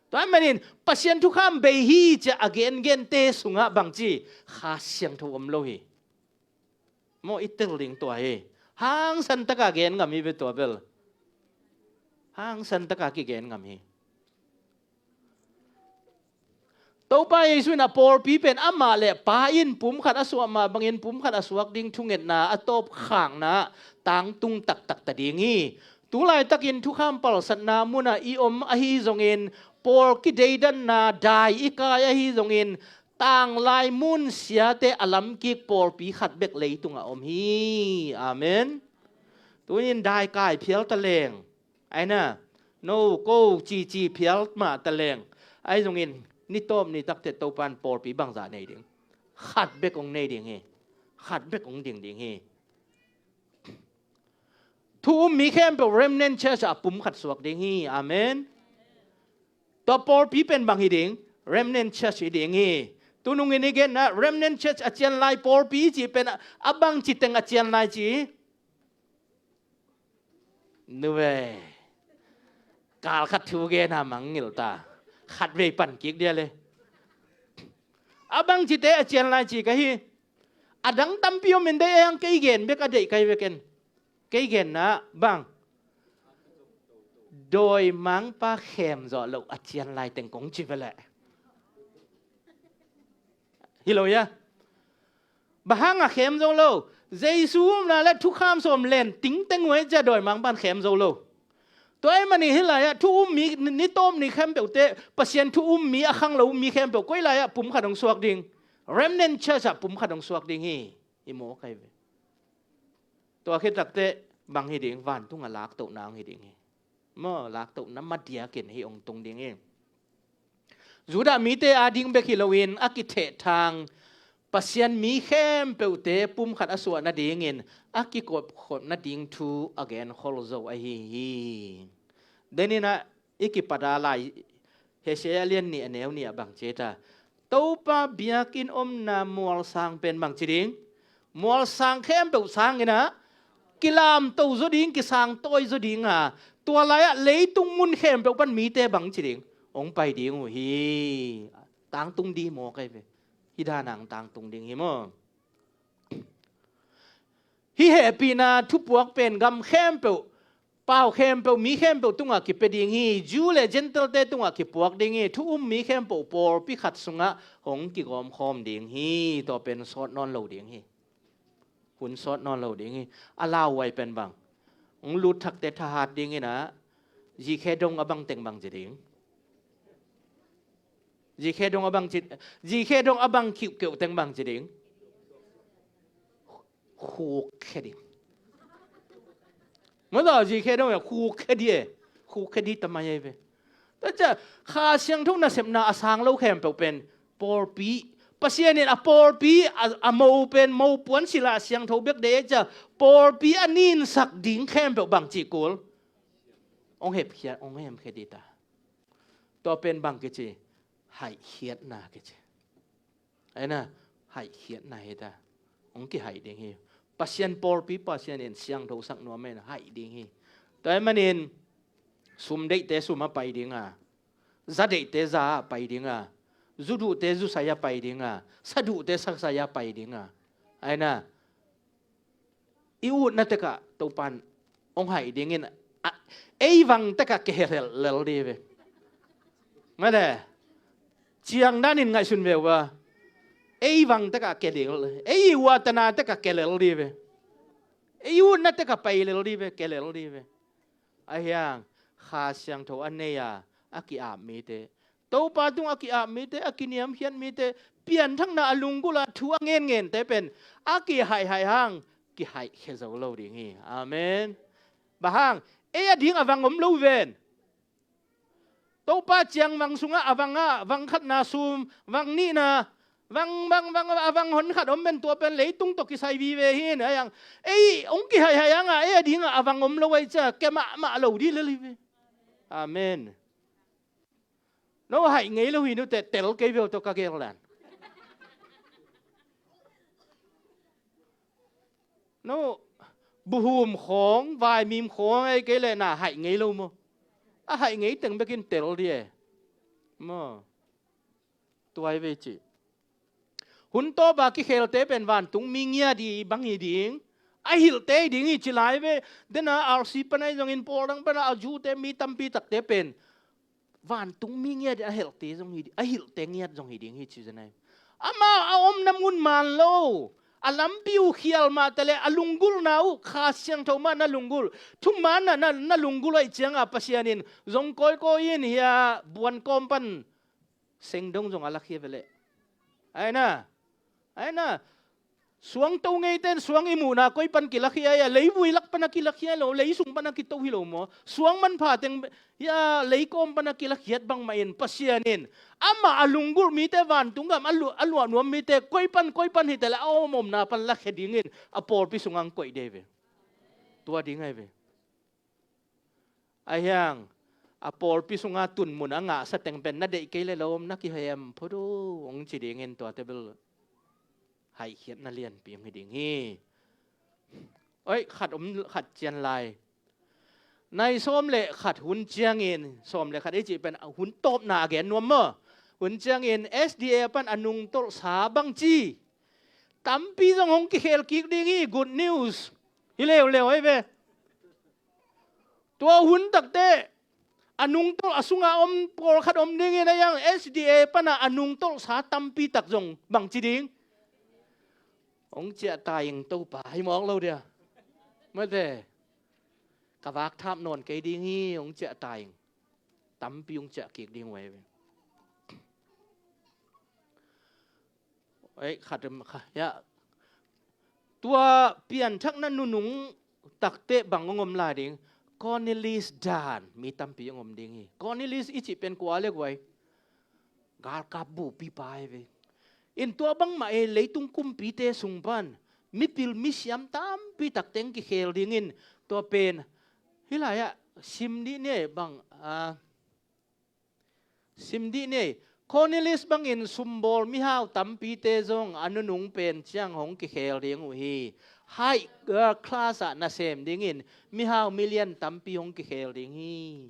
Tua ahih manin Pasian thukham bei hi ci-a a gengente sungah bangci, Kha Siangtho om lo hi. Maw, i tel ding tua hi. Hangsan taka gen ngam hi ve tua bel. Hangsan taka kigen ngam hi. Topa Jesu in a pawlpi pen amah le Pa in pumkhat a suah mah bangin pumkhat a suak ding thungetna a tawpkhakna tangtung taktak ta ding hi. Tu laitakin thukham palsatna munah i om ahi zongin, pawl kideidanna dai i kai ahi zongin, tanglai mun siate a lamkik pawlpi khat bek leitungah om hi. Amen. Tunin dai kai phial ta leng. Aina, No, ko cici phial mah ta leng. Ahi zongin ni tawp ni takte Topan pawlpi bangzah nei ding? Khat bek hong nei ding hi. Khat bek hong ding ding hi. Thu um mi khempeuh remnant church ah pum khat suak ding hi. Amen. Tua pawlpi pen bang hi ding? Remnant church hi ding hi. Tunungin i genna remnant church a cian lai pawlpi ci pen a bang ci teng a cian lai ci? Nuve. Kal khat thu gen a mangngilh ta. Khat vei pan kik dia le. A bang cite a cian lai ci ka hi. A dang tampi om in dei eng kei gen bek a deih kai veken. Kei genna bang. Dawimangpa khem zawh loh a cian lai teng kong ci ve leh. Hi lo ia. Bang hang a khem zo lo? Jesu umna le thukham sawm len ting teng uh ei cia dawimangpan khem zo lo. Tua ei mani hi lai-ah thu um mi ni tawp ni khempeuhte Pasian thu um mi a khang lo mi khempeuh koi lai-ah pum khat hong suak ding? Remnant church ah pum khat hong suak ding hi. I maw kai ve. Tua khit takte bang hi ding? Vantung a laktohna hong hi ding hi. Maw laktohna madiakin hi hong tung ding hi. Judah mite ading bek hi loin a kithehthang Pasian mi khempeuhte pum khat a suah nadingin a kikopkhop nading thu a genkhol zo ahi hi. Deninah i kipata lai Hosea lian nih a neu nih a bang ci ta. Topa biakinn omna mualsang pen bang ci ding? Mualsang khempeuh sanginah kilamto zaw ding, kisangtawi zaw ding a, tua lai-ah leitung mun khempeuh pan mite bang ci ding? Hong pai ding uh hi. Tangtung di maw kai ve. Hi danang tangtung ding hi maw? Hi hehpihna thupuak pen gam khempeuh, pau khempeuh, mi khempeuh tungah kipia ding hi. Jew le Gentile-te tungah kipuak ding hi. Thu um mi khempeuh pawlpi khat sungah hong kigawmkhawm ding hi. Tua pen sawt nawn lo ding hi. Hun sawt nawn lo ding hi. A lauhuai pen bang? Hong lut thakte thahat dinginah zikhe dong a bang teng bang ci ding? Zikhe dong a bang ci, zikhe dong a bang khiuhkeuh teng bang ci ding? Khukhe ding. Maw zikhe dong e khukhe di e. Khukhe di tamai ei ve. Tua cia Kha Siangtho nasepna a sang lo khempeuh pen pawlpi, Pasian in a pawlpi a, a mo pen mopuan sila siangtho bek dei ei cia pawlpi a ninsak ding khempeuh bang cih kul? Hong hepkhiat, hong hemkhiat di ta. Tua pen bang kici? Haihkhiatna kici. Aina, haihkhiatna hi ta. Hong kihaih ding hi. Pasian pawlpi Pasian in siangtho sak nuam aina haih ding hi. Tua ahih manin sum deihte sum a pai ding a, za deihte za a pai ding a, zu duhte zu sai a pai ding a, sa duhte sa sai a pai ding a. Aina, i utna tekah Topan hong haih dingin a, ei vang tekah kehelhelh lel di ve. Mate, ciang danin ngaihsun ve uh a, ei vang tekah kelel, ei uatana tekah kelel di ve. Ei utna tekah pailel di ve, kelel di ve. Ahiang Kha Siangtho a nei a, a ki-ap mite, Topa tung a ki-ap mite, a kiniamkhiat mite, pianthakna a lunggulh a thu a ngenngente pen a kihaihhaih hang kihaihkhia zo lo ding hi. Amen. Bang hang? Ei a ding a vang om lo ven. Topa ciang vang sungah a vang ah, vang khatna sum, vang nihna, vang, vang, vang, a vang hon khat om pen tua pen leitung tawh kisai vive hi. Ahiang ei hong kihaihhaih hang a, ei a ding a vang om lo ei cia kia mahmah lo di lel hi ve. Amen. No haih ngei lo hi nute, tel kei veu tawh ka gel dan. No buhum khawng, vaimim khawng ei kei leh na haih ngei lo maw? A haih ngei teng bekin tel di e. Maw? Tuai vei ci. Hun tawpa kikhelte pen vantungmi ngiat i bang hi ding, a hilhte hi ding hi ci lai ve. Dena R C pan ahi zongin pawl dang pana a Jew-te mi tampi takte pen vantungmi ngiat a hilhte zong hi, a hilhte ngiat zong hi ding hi ci zen ai. Ama a omna mun man lo, a lampi uh khial mah ta le a lunggulhna uh Kha Siangtho mah na lunggulh, thuman na, na, na lunggulh aih cianga Pasian in zong kawikawi in hia buan kawm pan sengdong zong a lakhia veleh. Aina, aina, Suangto ngeite in suang i muhna koi pan kilakhia hi a, leivui lak pana kilakhia lo, leisung pana kito hi lo maw? Suang manpha teng hi a, leikawm pana kilakhiat bangmah in Pasian in amah a lunggulh mite, vantung gam a lu-, a luah nuam mite koi pan koi pan hi ta leh a om omna pan lakhia dingin a pawlpi sungah ang koih ding hi ve. Tua ding ahi ve. Ahi hang a pawlpi sunga tunmun a ngahsa teng pen na deih kei leh lawm na kihem phot uh hong ci dingin tuate bel haihkhiatna lianpi hong hi ding hi. Oi, khat om, khat cian lai. Nai sawm le khat hun ciangin, sawm le khat i cih pen a hun tawpna a gen nuam maw? Hun ciangin S D A pan a nungtolhsa bangci tampi zong hong kikhel kik ding hi, good news. Hi leuleu ahi ve. Tua hun takteh a nungtolh a sunga om pawlkhat om dingin a yang S D A pana a nungtolhsa tampi tak zong bangci ding? Hong ciah ta ing Topa, hi mawk lo dia. Mate, ka vak thap nawn kei ding hi, hong ciah ta ing. Tampi hong ciah kik ding uh ahi ve. Ei, khat, kha-, ya. Tua pianthakna nunung takteh bang hong om lai ding? Cornelius dan mi tampi hong om ding hi. Cornelius i cih pen kua le kua hi? Galkap bupipa hi ve. In tua bangmah ei leitung kumpite sung pan mipil misiam tampi tak teng kikhel dingin tua pen hih lai-ah sim dih ni ei bang, a, sim dih ni ei. Cornelius bangin sumbawl mihau tampite zong a nunung pen ciang hong kikhel ding uh hi. High, uh, class ah nasem dingin mihau milian tampi hong kikhel ding hi.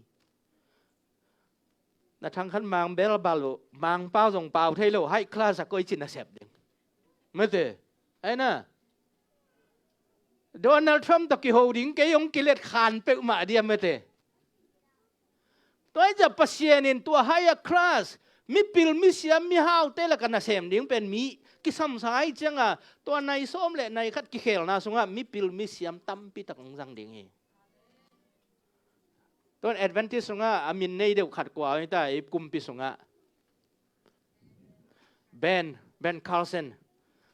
Na thangkhat mang bel bal uh, mangpau zong pau thei lo, high class ah koi ci nasep ding? Mate, ai na. Donald Trump tawh kiho ding kei hong kilet khan peuhmah dia mate. Tua hi ciah Pasian in tua higher class, mipil misiam mihaute lakah nasem ding pen mi kisamsa hi cianga tua nai sawm le nai khat kikhelna sungah mipil misiam tampi tak hong zang ding hi. Tuan Adventist sungah a min nei deuh khat kua hi ta, i kumpi sungah. Ben, Ben Carson.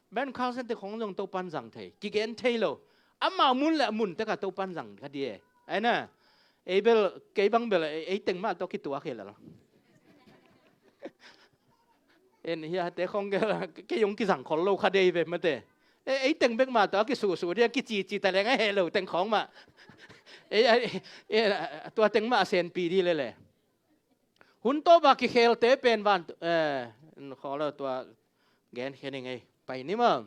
Ben Carson te khong zong Topan zang thei. Kigen thei lo. Amau mun le mun te ka Topan zang ka die. Ai na. Ei bel, kei bang bel, ei, ei teng mah tawh kituak hi lel. En hia te khong kei, kei hong kizang khol lo kha dei ve mate. Ei, ei teng bek mah tawh a kisusu dia, kicici ta leng a heh lo teng khong mah. Ei, ei, ei, tua teng mah a senpi di lele. Hun tawpa kikhelte pen van, eh, khaw lo tua gen khen ing ei. Pai ni maw.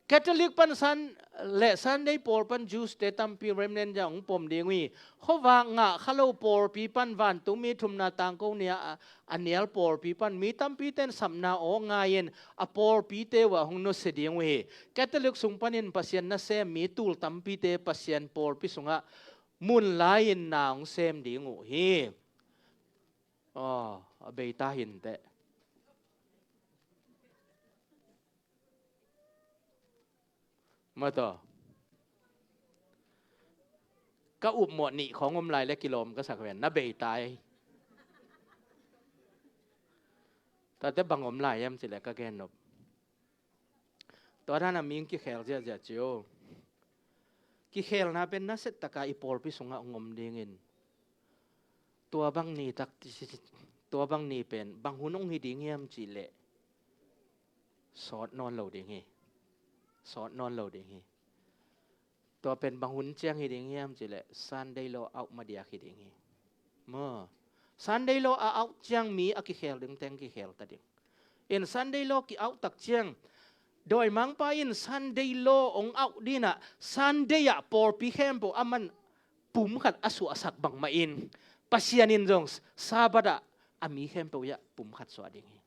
Catholic pan Sun-, le Sunday pawl pan Jews te tampi remnant zia hong pom ding uh hi. Khuavak ngah kha lo pawlpi pan vantung mi thumna tangko nia a, a nial pawlpi pan mi tampi ten sapna aw ngai-in a pawlpite uh ah hong nusia ding uh hi. Catholic sung panin Pasian nasem mi tul tampite Pasian pawlpi sungah mun lai-in na hong sem ding uh hi. Aw, a bei ta hi inteh. Mataw. Ka upmawh nih khawng om lai le kilawm ka sak ven, na bei ta hi. Tate bang om lai hiam cih leh ka gen nop. Tua dan a mi hong kikhel ziahziah ci uh. Kikhelna pen nasia taka i pawlpi sungah hong om dingin. Tua bang ni tak, tua bang ni pen bang hun hong hi ding hiam cih leh sawt nawn lo ding hi. Sawt nawn lo ding hi. Tua pen bang hun ciang hi ding hiam cih leh Sunday law out madiak hi ding hi. Maw. Sunday law a out ciang mi a kikhel ding teng kikhel ta ding. In Sunday law ki out tak ciang, dawimangpa in Sunday law hong out dingin ah Sunday ah pawlpi khempeuh aman pum khat a suahsak bangmah in, Pasian in zong Sabbath ah a mi khempeuh ah pum khat suah ding hi.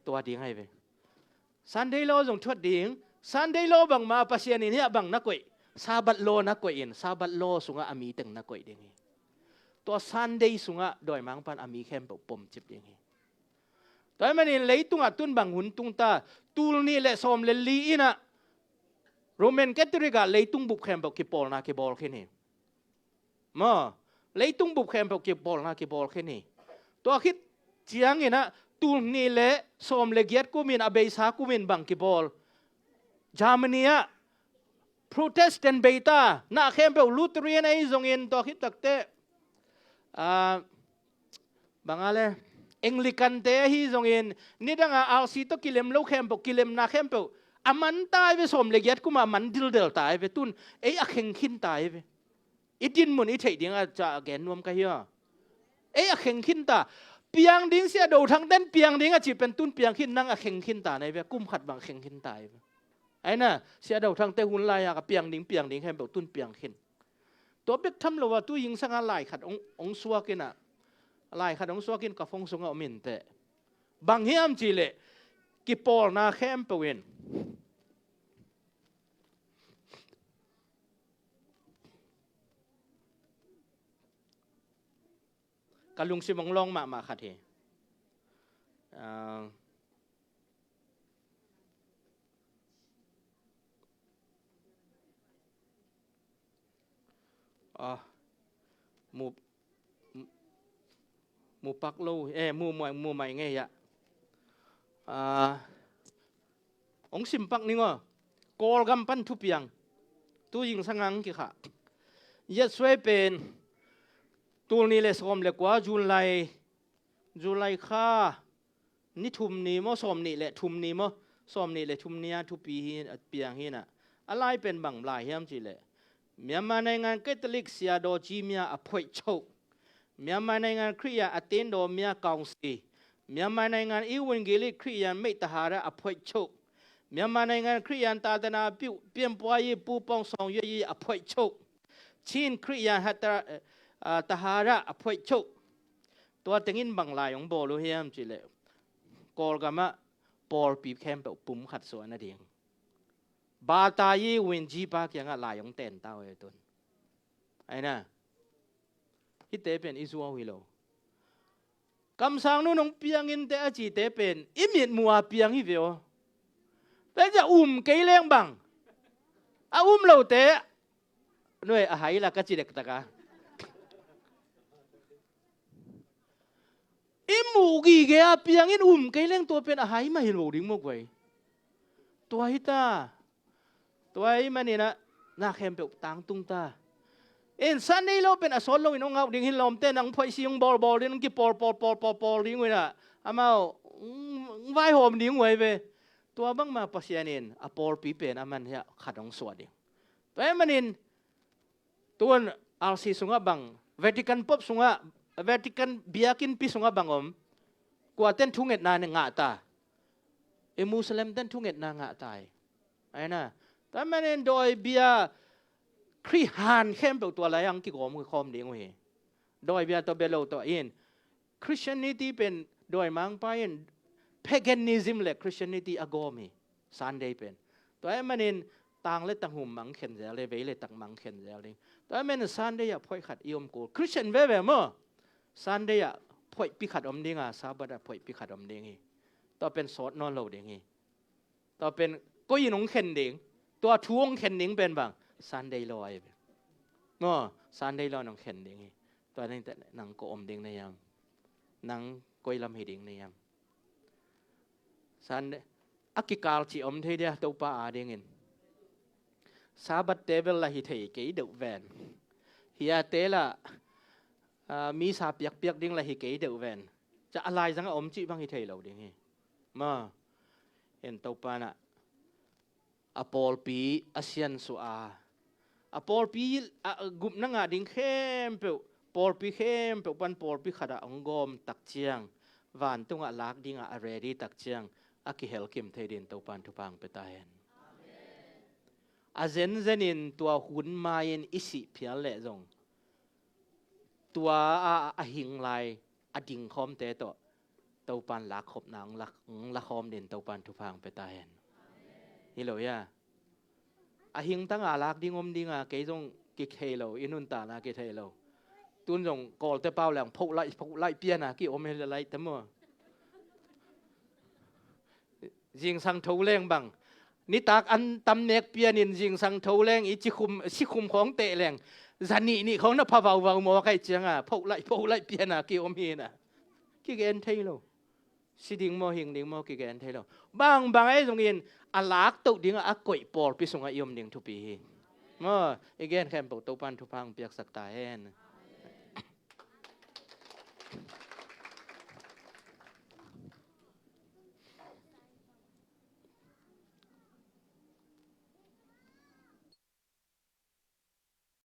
Tua ding ahi ve. Sunday law zong thuat ding. Sunday law bangmah Pasian in hiah bang na koih, Sabbath law na koih in, Sabbath law sungah a mi teng na koih ding hi. Tua Sunday sungah dawimangpa in a mi khempeuh pomcip ding hi. Tua ahih manin leitungah tun bang hun tung ta, tul nih le sawm le li in ah Roman Catholic ah leitung bup khempeuh kipawlna kibawl khin hi. Maw, leitung bup khempeuh kipawlna kibawl khin hi. Tua khit ciangin ah tul nih le sawm le giat kumin a beisa kumin bang kibawl? Germany ah Protestant bei ta, na khempeuh Lutheran ahi zongin, tua khit takteh, ah, bang a le, Anglican te ahi zongin, nidang a R C tawh kilem lo khempeuh, kilemna khempeuh a man ta hi ve, sawm le giat kum a man dildel ta hi ve, tun ei a kheng khin ta hi ve. I dinmun i theih ding a ca gen nuam ka hi a. Ei a kheng khin ta. Piang ding, Sia Do Thang ten piang ding a cih pen tun piang khin, nang a kheng khin ta na hi ve, kum khat bang kheng khin ta hi ve. Aina, Sia Do Thang te hun lai-a ka piang ding, piang ding khempeuh tun piang khin. Tua bek tham lo a, tu Zingsang a lai khat hong, hong suak in a, lai khat hong suak in ka phone sungah om inteh. Bang hiam cih leh, kipawlna khempeuh in ka lungsim hong lawng mahmah khat hi. Ah, ah, mu, mu, mu pak lo, eh, mu, mu, mu mai ngei ah. Ah, hong sim pak ning aw. Kawlgam pan thupiang. Tu Zingsang ang kikhah. Yatsuai pen tul nih le sawm le kua July, July kha ni thum ni maw, sawm nih le thum ni maw, sawm nih le thum ni a thupi hi a piang hi na. A lai pen bang lai hiam cih leh, မြန်မာနိုင်ငံ ကက်သလစ်ဆရာတော်ကြီးများအဖွဲ့ချုပ်၊ မြန်မာနိုင်ငံ ခရစ်ယာန်အသင်းတော်များကောင်စီ၊ မြန်မာနိုင်ငံ ဧဝံဂေလိ ခရစ်ယာန်မိတ်သဟာရအဖွဲ့ချုပ်၊ မြန်မာနိုင်ငံ ခရစ်ယာန်သာသနာပြု ပြန့်ပွားရေး ပူးပေါင်းဆောင်ရွက်ရေးအဖွဲ့ချုပ်၊ ချင်း ခရစ်ယာန် ဟတရ အာ သဟာရအဖွဲ့ချုပ်၊ Tua tengin bang lai hong bawl uh hiam cih leh, Kawlgam ah pawlpi khempeuh pum khat suah nading, ဘာသာရေးဝန်ကြီးပါ kiangah lai hong ten ta uh hi tun. Aina, hihte pen i zuau hi lo. Kamsang nu nong piang inteh a cite pen i mitmuh a piang hi ve aw. Tua ciang um kei leng bang, a um lote, nuai, a hai la ka ci dektak a. I muh gige a piang in um kei leng tua pen a hai mah hi lo ding maw guai. Tua hi ta. Tua ahih manin ah, na khempeuh tangtung ta. In Sunday lo pen a sawt lo in hong auh ding hi lawmte, nang phoih si hong bawlbawl ding, hong kipawl pawl pawl pawl pawl ding uh in ah, amau hong, hong vaihawm ding uh ahi ve. Tua bangmah Pasian in a pawlpi pen a man hiah khat hong suah ding. Tua ahih manin, tun R C sungah bang, Vatican Pope sungah, Vatican biakinnpi sungah bang om, kuaten thungetna ngah ta? I Muslim ten thungetna ngah ta hi. Aina, tua manin dawi bia Khrih han khempeuh tua lai-ah hong kigawm khawm ding uh hi. Dawi bia tawh bia lo tawh in, Christianity pen dawimangpa in paganism le Christianity a gawm hi, Sunday pen. Tua ahih manin tang le tanghum mah hong khen zel ding, vei le tak mah hong khen zel ding. Tua ahih manin Sunday ah phoih khat i om kul. Christian veve maw, Sunday ah phoihpi khat om ding a, Sabbath ah phoihpi khat om ding hi. Tua pen sawt nawn lo ding hi. Tua pen koi in hong khen ding, tua thu hong khen ding pen bang, Sunday law ahi ve. Maw, Sunday law in hong khen ding hi. Tua ning teh nang koi om ding na hiam? Nang koi lam hi ding na hiam? Sunday, a kikal cih om thei dia, Topa adingin. Sabbath te bel la hi thei kei deuh ven. Hia te la, ah, misa piakpiak ding la hi kei deuh ven. Ca a laizang a om cih bang hi thei lo ding hi. Maw, en Topa na a pawlpi a siansuah a, a pawlpi a, a gupna ngah ding khempeuh, pawlpi khempeuh pan pawlpi khatah hong gawm tak ciang, vantungah lak dingah a ready tak ciang, a kihelkim thei dingin Topan thupha hong pia ta hen. A zenzenin tua hun mai-in i sih phial leh zong, tua a, a hing lai a dingkhawmte tawh Topan lakkhopna hong la, hong lakhawm dingin Topan thupha hong pia ta hen. Hi lo hia? A hingtang a lak ding om ding a, kei zong kithei lo, i nuntakna kithei lo. Tun zong Kawlte pau leng phoh laih, phoh laih pian a ki-om hi le laih te maw. Zingsang tho leng bang, nitak an tam nek pianin zingsang tho leng i cikhum, sikhum khawng teh leng, za nih nih khawng na pha vauvau maw, kaih cianga phoh laih, phoh laih pian a ki-om hi na. Kigen thei lo. Si ding maw, hing ding maw, kigen thei lo. Bangbang ahi zongin a laktoh dingah a koih pawlpi sungah i om ding thupi hi. Maw, i gen khempeuh Topa'n thupha hong piaksak ta hen.